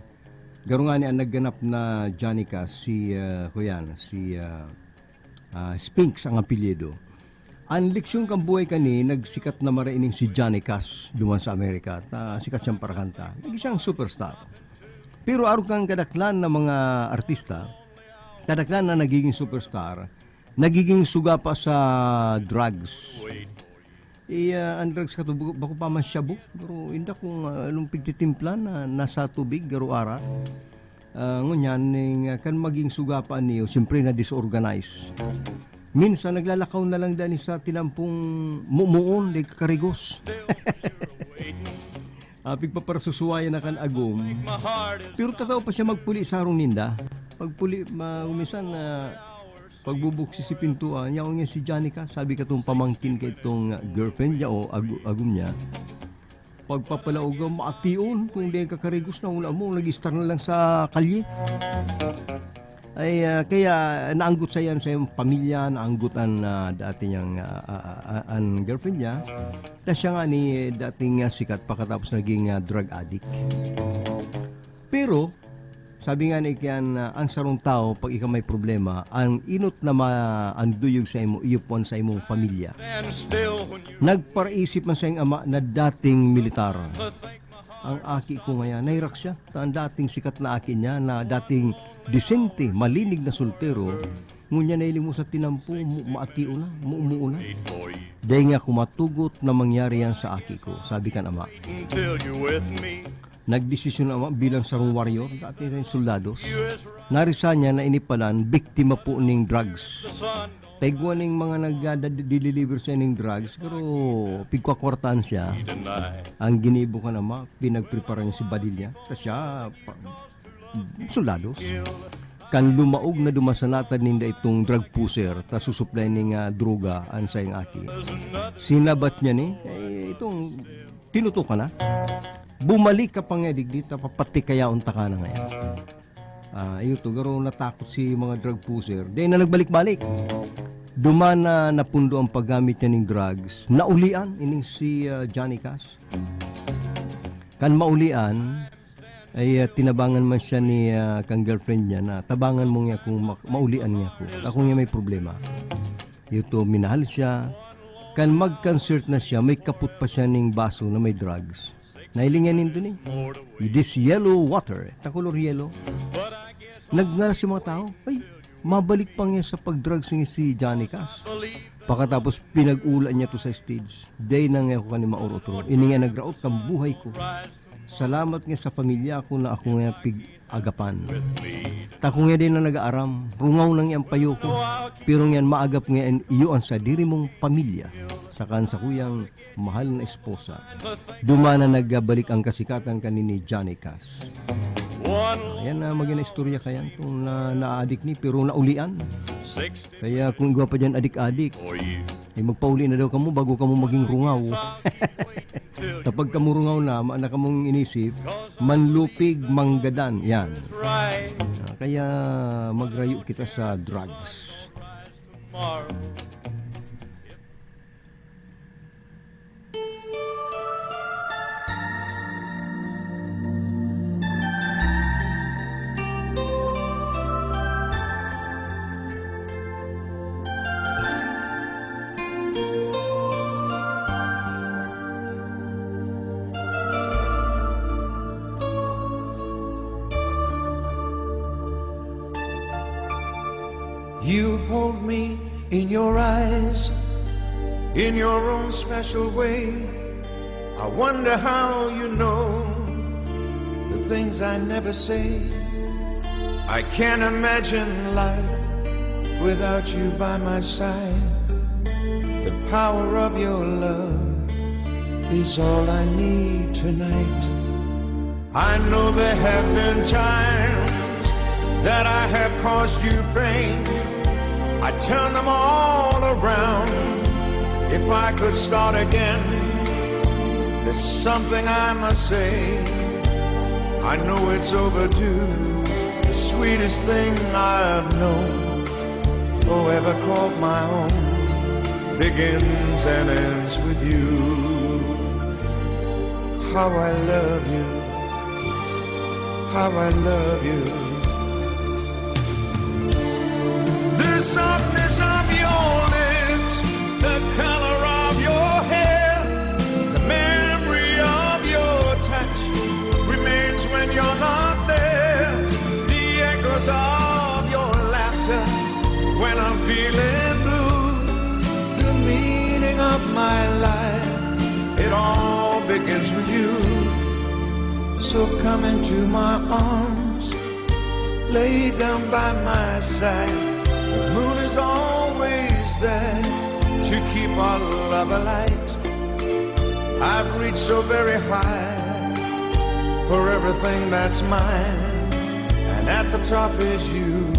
Garo ngani ang nagganap na Johnny Cash, si, ah, kuyan, si, ah, ah, Spinks ang apelyido. Ang leksyon kan buhay kani, nagsikat na mara ining si Johnny Cash duman sa Amerika. Ta, sikat siyang parakanta. Nagin siyang superstar. Pero arog kan kadaklan na mga artista, kadaklan na nagiging superstar, nagiging suga pa sa drugs. Eh, ah, ang drugs kato, bako, bako pa man shabu. Pero inda kung, ah, anong pigtitimpla na nasa tubig, garo arak. Ah, ngunyan, ning, ah, kan maging suga pa niyo, siyempre na-disorganize. Minsan, naglalakaw na lang dani sa tinampong mumuon, di kakarigos. Ah, pigpaparasusuwayan na kan agom. Pero tatao pa siya magpuli sa harong ninda. Pagpuli, ma-, minsan, ah, pagbubuksi si pintuan, yaon nga si Janica, sabi katong pamangkin ka itong, ah, girlfriend niya o agu-, agom niya. Pagpapalaog ang maation, kung di kakarigos na, wala mo, nag-istar na lang sa kalye. Ay, ah, kaya naanggot sa yan sa iyong pamilya, naanggot an, ah, dati niyang, ah, ah, ah, an girlfriend niya. Tas siya nga ni dating, ah, sikat, pakatapos naging, ah, drug addict. Pero, sabi nga ni Kian, ah, ang sarong tao, pag ika may problema, ang inot na ma-, ang duyog sa imo, iyo po sa imong pamilya. Nagparaisip man sa iyong ama na dating militar. Ang aki ko ngayon, nahirak siya. Ang dating sikat na aki niya, na dating disente, malinig na soltero, ngunyan nahiling mo sa tinampo, mu-, maatio na, muumuo na. Dahil nga kumatugot na mangyari yan sa aki ko, sabi kan ama. Nagdesisyon ang ama bilang sarong warrior, dati rin soldados. Narisa niya na inipalan, biktima po ning drugs. Taigwa ning mga nagdadideliver sa ning drugs, pero pigkwakwartaan siya. Ang ginibo kan ama, pinagprepara niya si badilya. Ta siya, pa-, soldados. Kan lumaog na duman sa natad ninda itong drug pusher, ta susuplay ning, ah, droga an saiyang aki. Sinabat niya ni, eh, itong tinutukan na. Bumalik ka pa nga digdi, ta papatikayaon ta ka na ngayon. Ah, iyo to, garo natakot si mga drug pusher. Di na nagbalik-balik. Duman na napundo ang paggamit niya ning drugs, naulian ining si, ah, Johnny Cash. Kan maulian, ay, ah, tinabangan man siya ni, ah, kang girlfriend niya na, "Tabangan mo nga kung ma-, maulian niya ako. Ako nga may problema." Iyo to, minahal siya. Kan mag-concert na siya, may kapot pa siya ning baso na may drugs. Nahilingan nindo ni, this yellow water, ta kolor yellow. Nagngalas yung mga tao. Ay, mabalik pa nga sa pag-drugs nga si Johnny Cash. Pakatapos, pinag-ula niya to sa stage. Day na nga ako kani maurot-urot. Ini nga nagraot ang buhay ko. Salamat nga sa pamilya ko na ako nga pig-agapan. Ta ako nga din na nag-aaram, rungaw na nga ang payo ko. Pero ngayon maagap nga an iyo an sadiri mong pamilya, saka an sakuyang mahal na esposa. Duman na nagbalik ang kasikatan kani ni Johnny Cash. Ayan na, magin na istorya kayan kung na, naadik ni, pero naulian. Kaya kung igwa pa dyan adik-adik, eh, magpauli na daw kamo bago kamo maging rungaw. Kapag kamo rungaw na, ma-, na kamong inisip, manlupig, manggadan. Yan. Ah, kaya magrayo kita sa drugs. You hold me in your eyes, in your own special way. I wonder how you know the things I never say. I can't imagine life Without you by my side, the power of your love is all I need tonight. I know there have been times that I have caused you pain. I turn them all around. If I could start again, there's something I must say. I know it's overdue. The sweetest thing I've known or ever called my own begins and ends with you. How I love you. How I love you. The softness of your lips, the color of your hair, the memory of your touch remains when you're not there. The echoes of your laughter when I'm feeling blue. The meaning of my life, it all begins with you. So come into my arms, lay down by my side. The moon is always there to keep our love alight. I've reached so very high for everything that's mine, and at the top is you.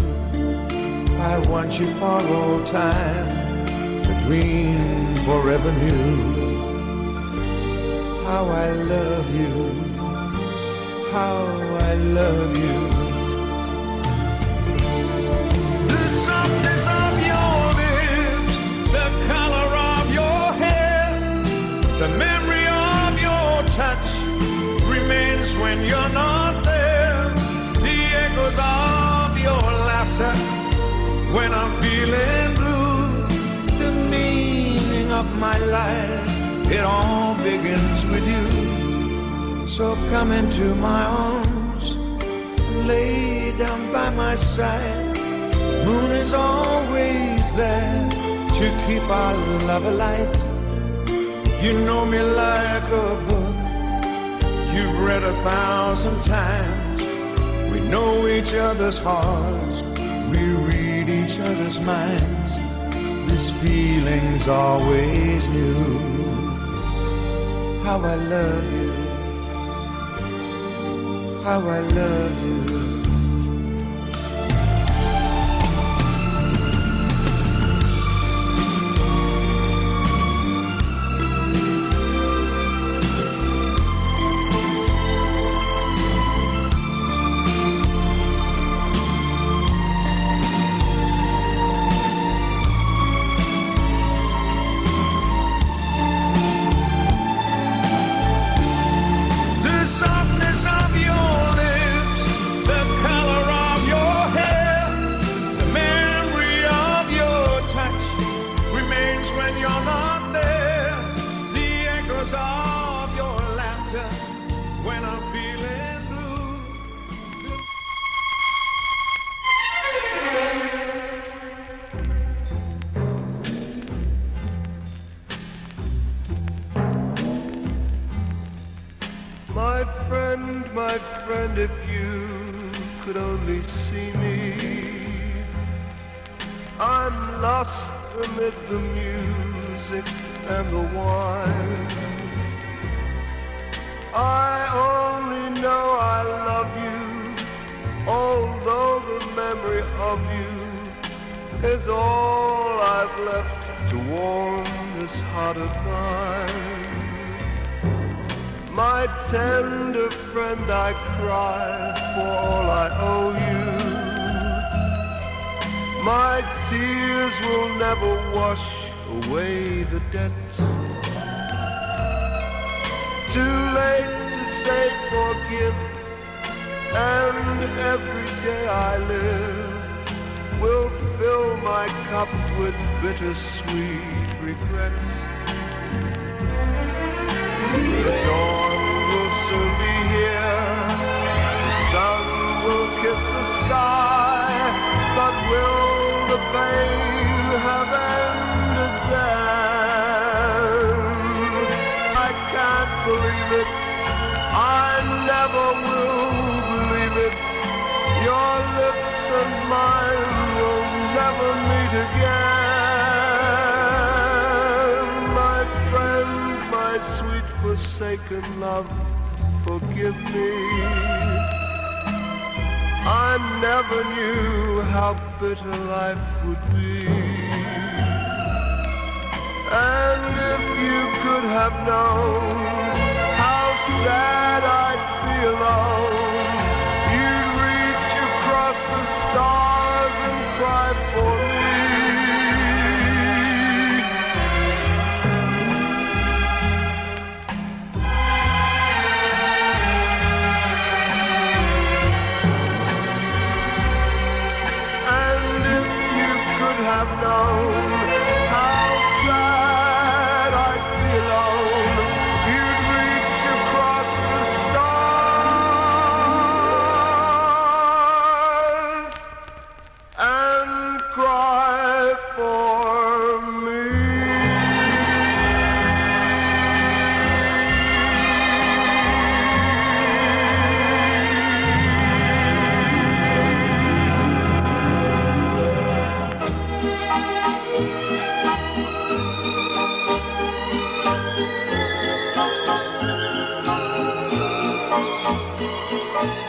I want you for all time, a dream forever new. How I love you. How I love you. The softness of your lips, the color of your hair, the memory of your touch remains when you're not there. The echoes of your laughter when I'm feeling blue. The meaning of my life, it all begins with you. So come into my arms, lay down by my side. Moon is always there to keep our love alight. You know me like a book you've read a thousand times. We know each other's hearts, we read each other's minds. This feeling's always new. How I love you. How I love you. The softness of your lips, the color of your hair, the memory of your touch remains when you're not there. The echoes of your laughter when I'm feeling blue. My friend, my friend, if you could only see me. I'm lost amid the music and the wine. I only know I love you, although the memory of you is all I've left to warm this heart of mine. My tender friend, I cry for all I owe you. My tears will never wash away the debt. Too late to say forgive, and every day I live will fill my cup with bittersweet regret. The dawn will soon be here, the sun will kiss the sky, but will the pain have ended then? I can't believe it, I never will believe it. Your lips and mine will never meet Again, my friend, my sweet forsaken love, forgive me. I never knew how bitter life would be. And if you could have known how sad I'd be alone, you'd reach across the stars and cry for me. And if you could have known how sad I'd be alone, you'd reach across the stars and cry for me.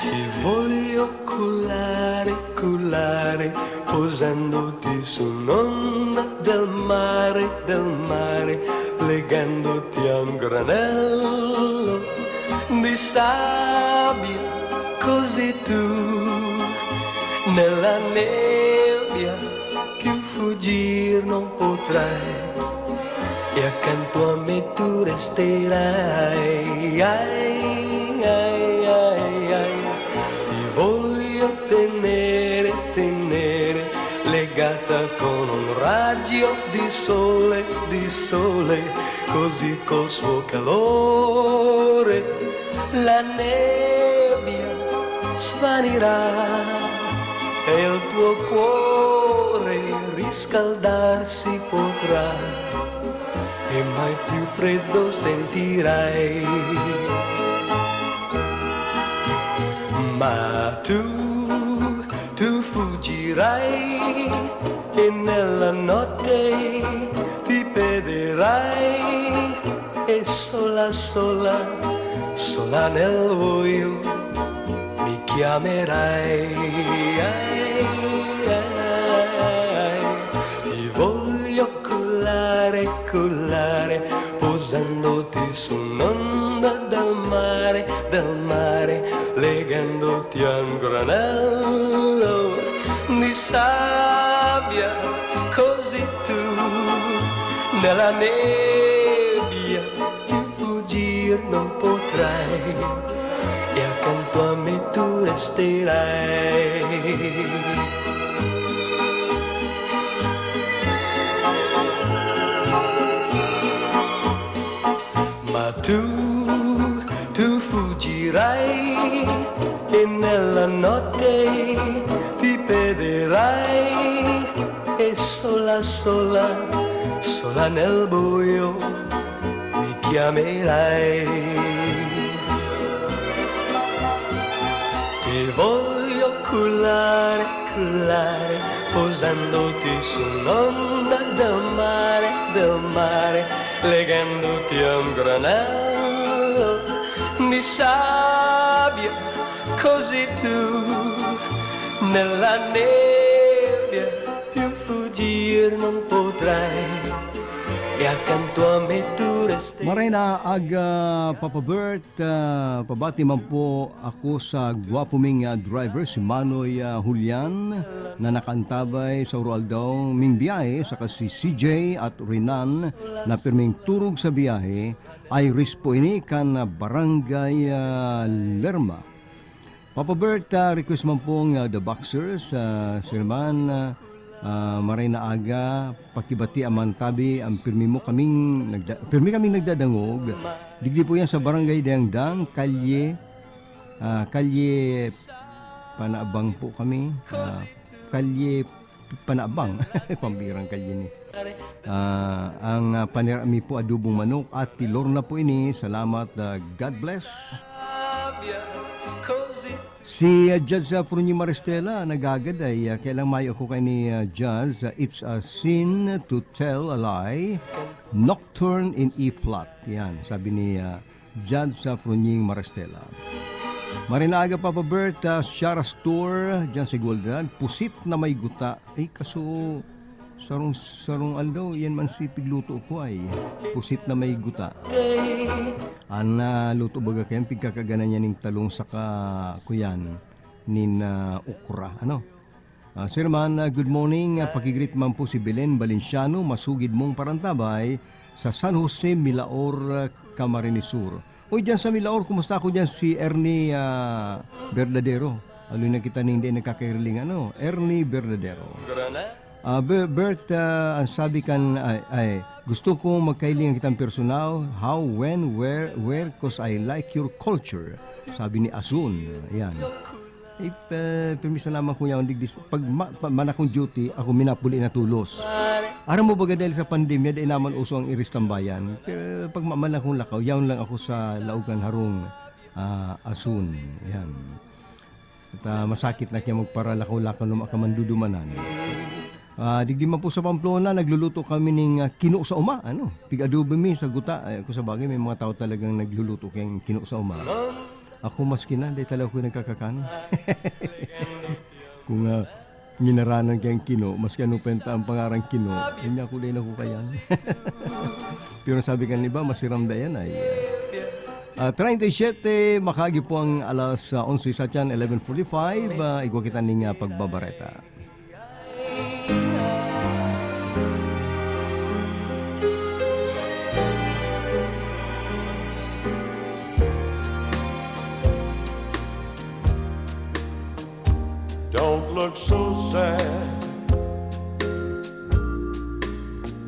Ti voglio cullare, cullare, posandoti su un'onda del mare, del mare, legendoti a un granello di sabbia, così tu nella nebbia più fuggir non potrai, e accanto a me tu resterai. Ai, ai, ai, ai, ti voglio tenere, tenere, legata con un raggio di sole, di sole, così col suo calore la nebbia svanirà e il tuo cuore riscaldarsi potrà e mai più freddo sentirai. Ma tu, tu fuggirai e nella notte ti perderai e sola, sola, sola nel buio mi chiamerai. Ai, ai, ai, ti voglio cullare, cullare, posandoti su un'onda del mare, del mare, legendoti a un granello di sabbia, così tu nella nebbia più fuggir non potrai, e accanto a me tu resterai. Ma tu, tu fuggirai e nella notte ti perderai e sola, sola, sola nel buio mi chiamerai. Ti voglio cullare, cullare, posandoti su un'onda del mare, del mare, legendoti a un granello di sabbia, così tu nella nebbia più fuggir non potrai, e accanto a me tu resterai. Maray na aga, Papa Bert. Ah, pabati man po ako sa gwapo ming, ah, driver, si Manoy, ah, Julian, na nakaantabay sa uroaldaw ming biyahe, saka si C J at Renan, na pirming turog sa biyahe. Iris po ini kan, ah, Barangay, ah, Lerma. Papa Bert, ah, request man pong, ah, The Boxers, ah, Sir Man, ah, ah, maray na aga, pakibati aman tabi, ang pirmi mo kaming nagda-, pirmi kaming nagdadangog. Digdi po yan sa Barangay Dangdang, Kalye, ah, Kalye Panabang po kami. Ah, Kalye Panabang. Pambirang kalye ni. Ah, ang, ah, panira mi po adobong manok at ti Lorna po ini. Salamat, ah, God bless. Si, ah, Judge, ah, Frony Maristela, nagagaday, ah, kailang mayo ako kay ni, ah, Judge, ah, "It's a sin to tell a lie." Nocturne in E flat. Yan, sabi ni, ah, Judge, ah, Frony Maristela. Marin na aga, Papa Bert, ah, Shara Store, dyan sa Igualdad. Pusit na may guta. Ay, kaso, sarong, sarong aldaw, yan man si pigluto ko ay. Pusit na may guta. An, ah, luto baga kayan, pigkakagana niya ning talong saka kuyan, nin, ah, okra. Ano? Ah, Sir Man, ah, good morning. Ah, pakigreet man po si Belen Valenciano, masugid mong parantabay sa San Jose, Milaor, ah, Camarines Sur. Uy, dyan sa Milaor, kumusta ako dyan si Ernie, ah, Verdadero? Aloy na kita ning di nagkakairiling, ano? Ernie Verdadero. Ah, Ber-, Bert, ah, ang sabi kan, ay, ay, "Gusto ko magkailingan kitang personal. How, when, where, where, 'cause I like your culture." Sabi ni Azun. Yan. Eh, pa-, permiso lamang, kuya, ang digdis-, pag ma-, pa-, man akong duty, ako minapuli na tulos. Aram mo baga, dahil sa pandemya, di naman uso ang iris tambayan. Pero pag ma-, man akong lakaw, yaon lang ako sa laog kan harong, ah, Azun. Yan. At, ah, masakit na kaya magparalakaw-lakaw na makamandudumanan. Ah, digdi man po sa Pamplona, nagluluto kami ning, ah, kino sa uma, ano? Pig-adobo mi sa guta. Eh, kung sa bagay, may mga tao talagang nagluluto kayang kino sa uma. Ako, maski na, di talaga ako nagkakakan. Kung, ah, nginaranan kayang kino, maski ano pa yung ta-, ang pangarang kino, hindi ako din ako kayan. Pero sabi ka, di ba, masiram da yan ay, ah, treinta y siete, makagi po ang alas, ah, onse sa tiyan, eleven forty-five, ah, igwa kita ning, ah, pagbabareta. Don't look so sad.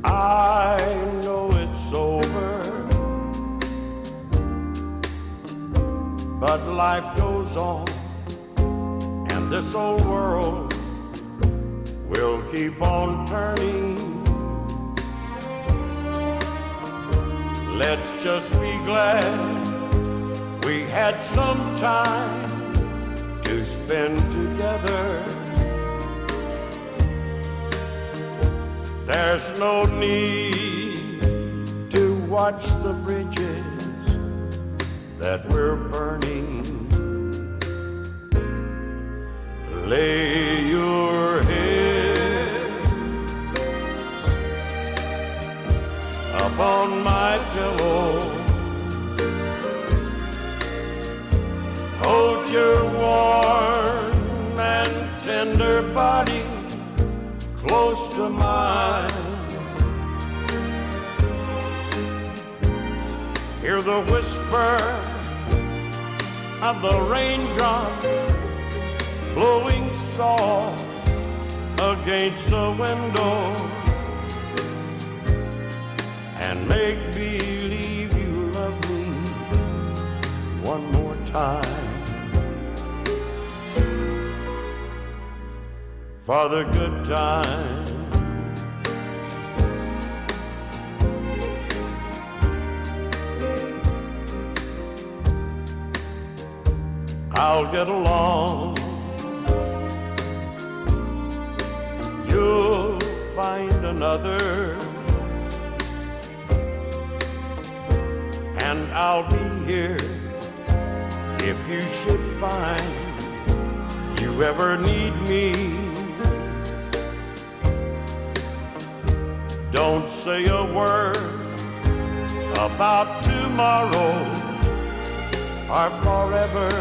I know it's over, but life goes on, and this old world will keep on turning. Let's just be glad we had some time to spend together. There's no need to watch the bridges that we're burning. Lay your head upon my pillow. Hold your warm and tender body close to mine. Hear the whisper of the raindrops blowing soft against the window. And make believe you love me one more time. For the good time. I'll get along. You'll find another. And I'll be here if you should find you ever need me. Don't say a word about tomorrow or forever.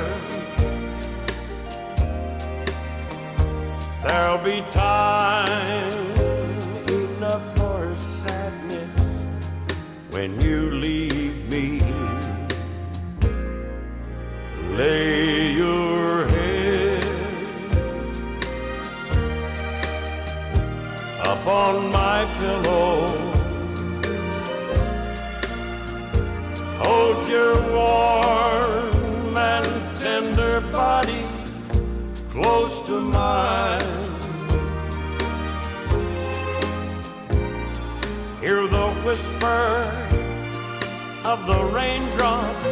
There'll be time enough for sadness when you leave me. Lay your head upon my pillow. Hold your warm and tender body close to mine. Hear the whisper of the raindrops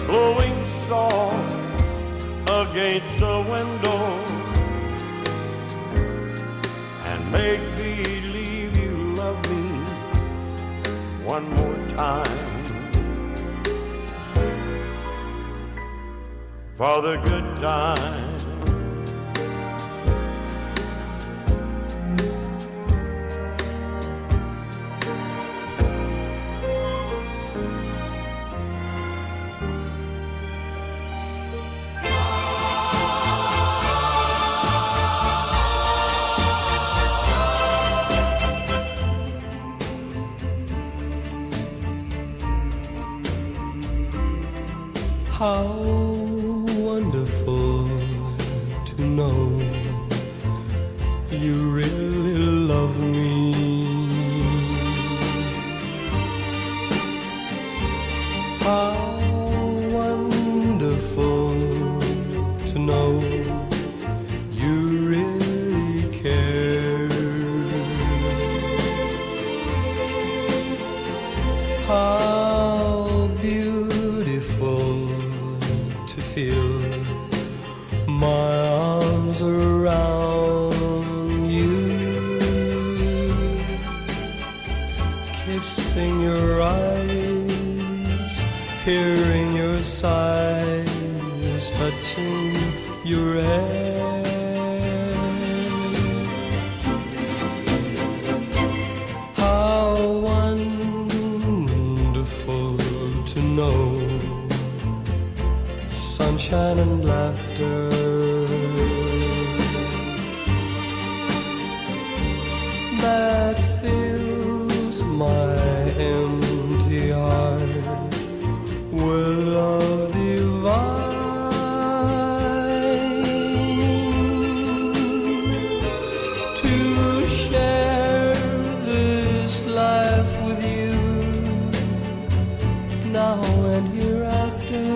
blowing soft Gates a window and make believe you love me one more time for the good time. How wonderful to know you really love me. How wonderful to know you really care. How beautiful to feel my arms around you, kissing your eyes, hearing your sighs, touching your hair. How wonderful to know sunshine and laughter that fills my empty heart with love divine. To share this life with you now and hereafter.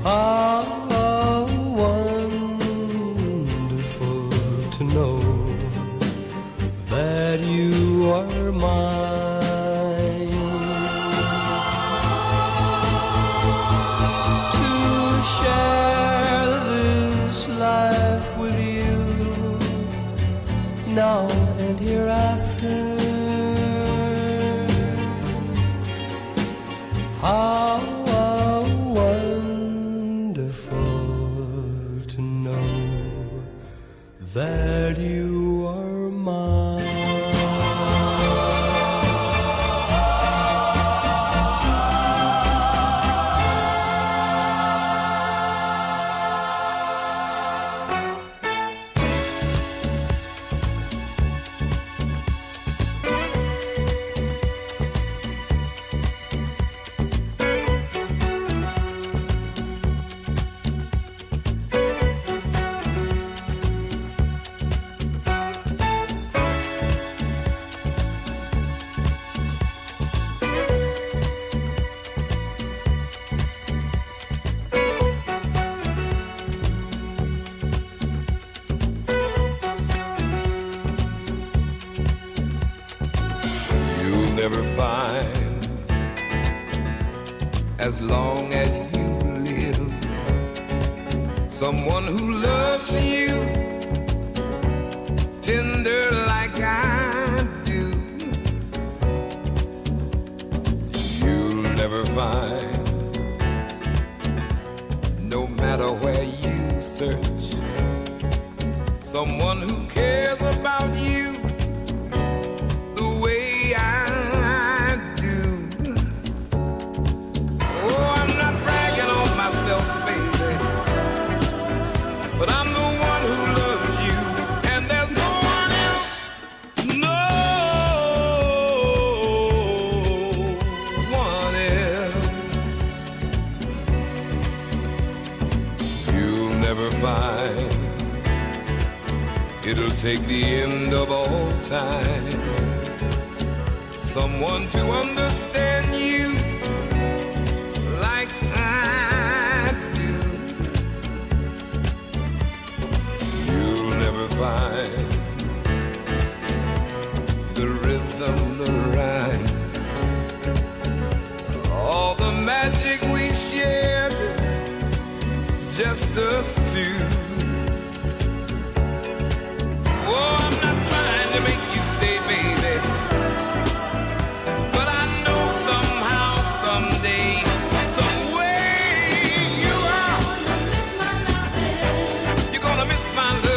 How wonderful to know that you are mine. To share this life with you now and hereafter. How wonderful to know that you are mine. You'll never find, as long as you live, someone who loves you tender like I do. You'll never find, no matter where you search, someone who cares about you the way I do. Oh, I'm not bragging on myself, baby, but I'm the one who loves you, and there's no one else. No one else. You'll never find, it'll take the end of all time, someone to understand you like I do. You'll never find the rhythm, the rhyme, all the magic we sisters too. Oh, I'm not trying to make you stay, baby. But I know somehow, someday, somewhere, you are. You're gonna miss my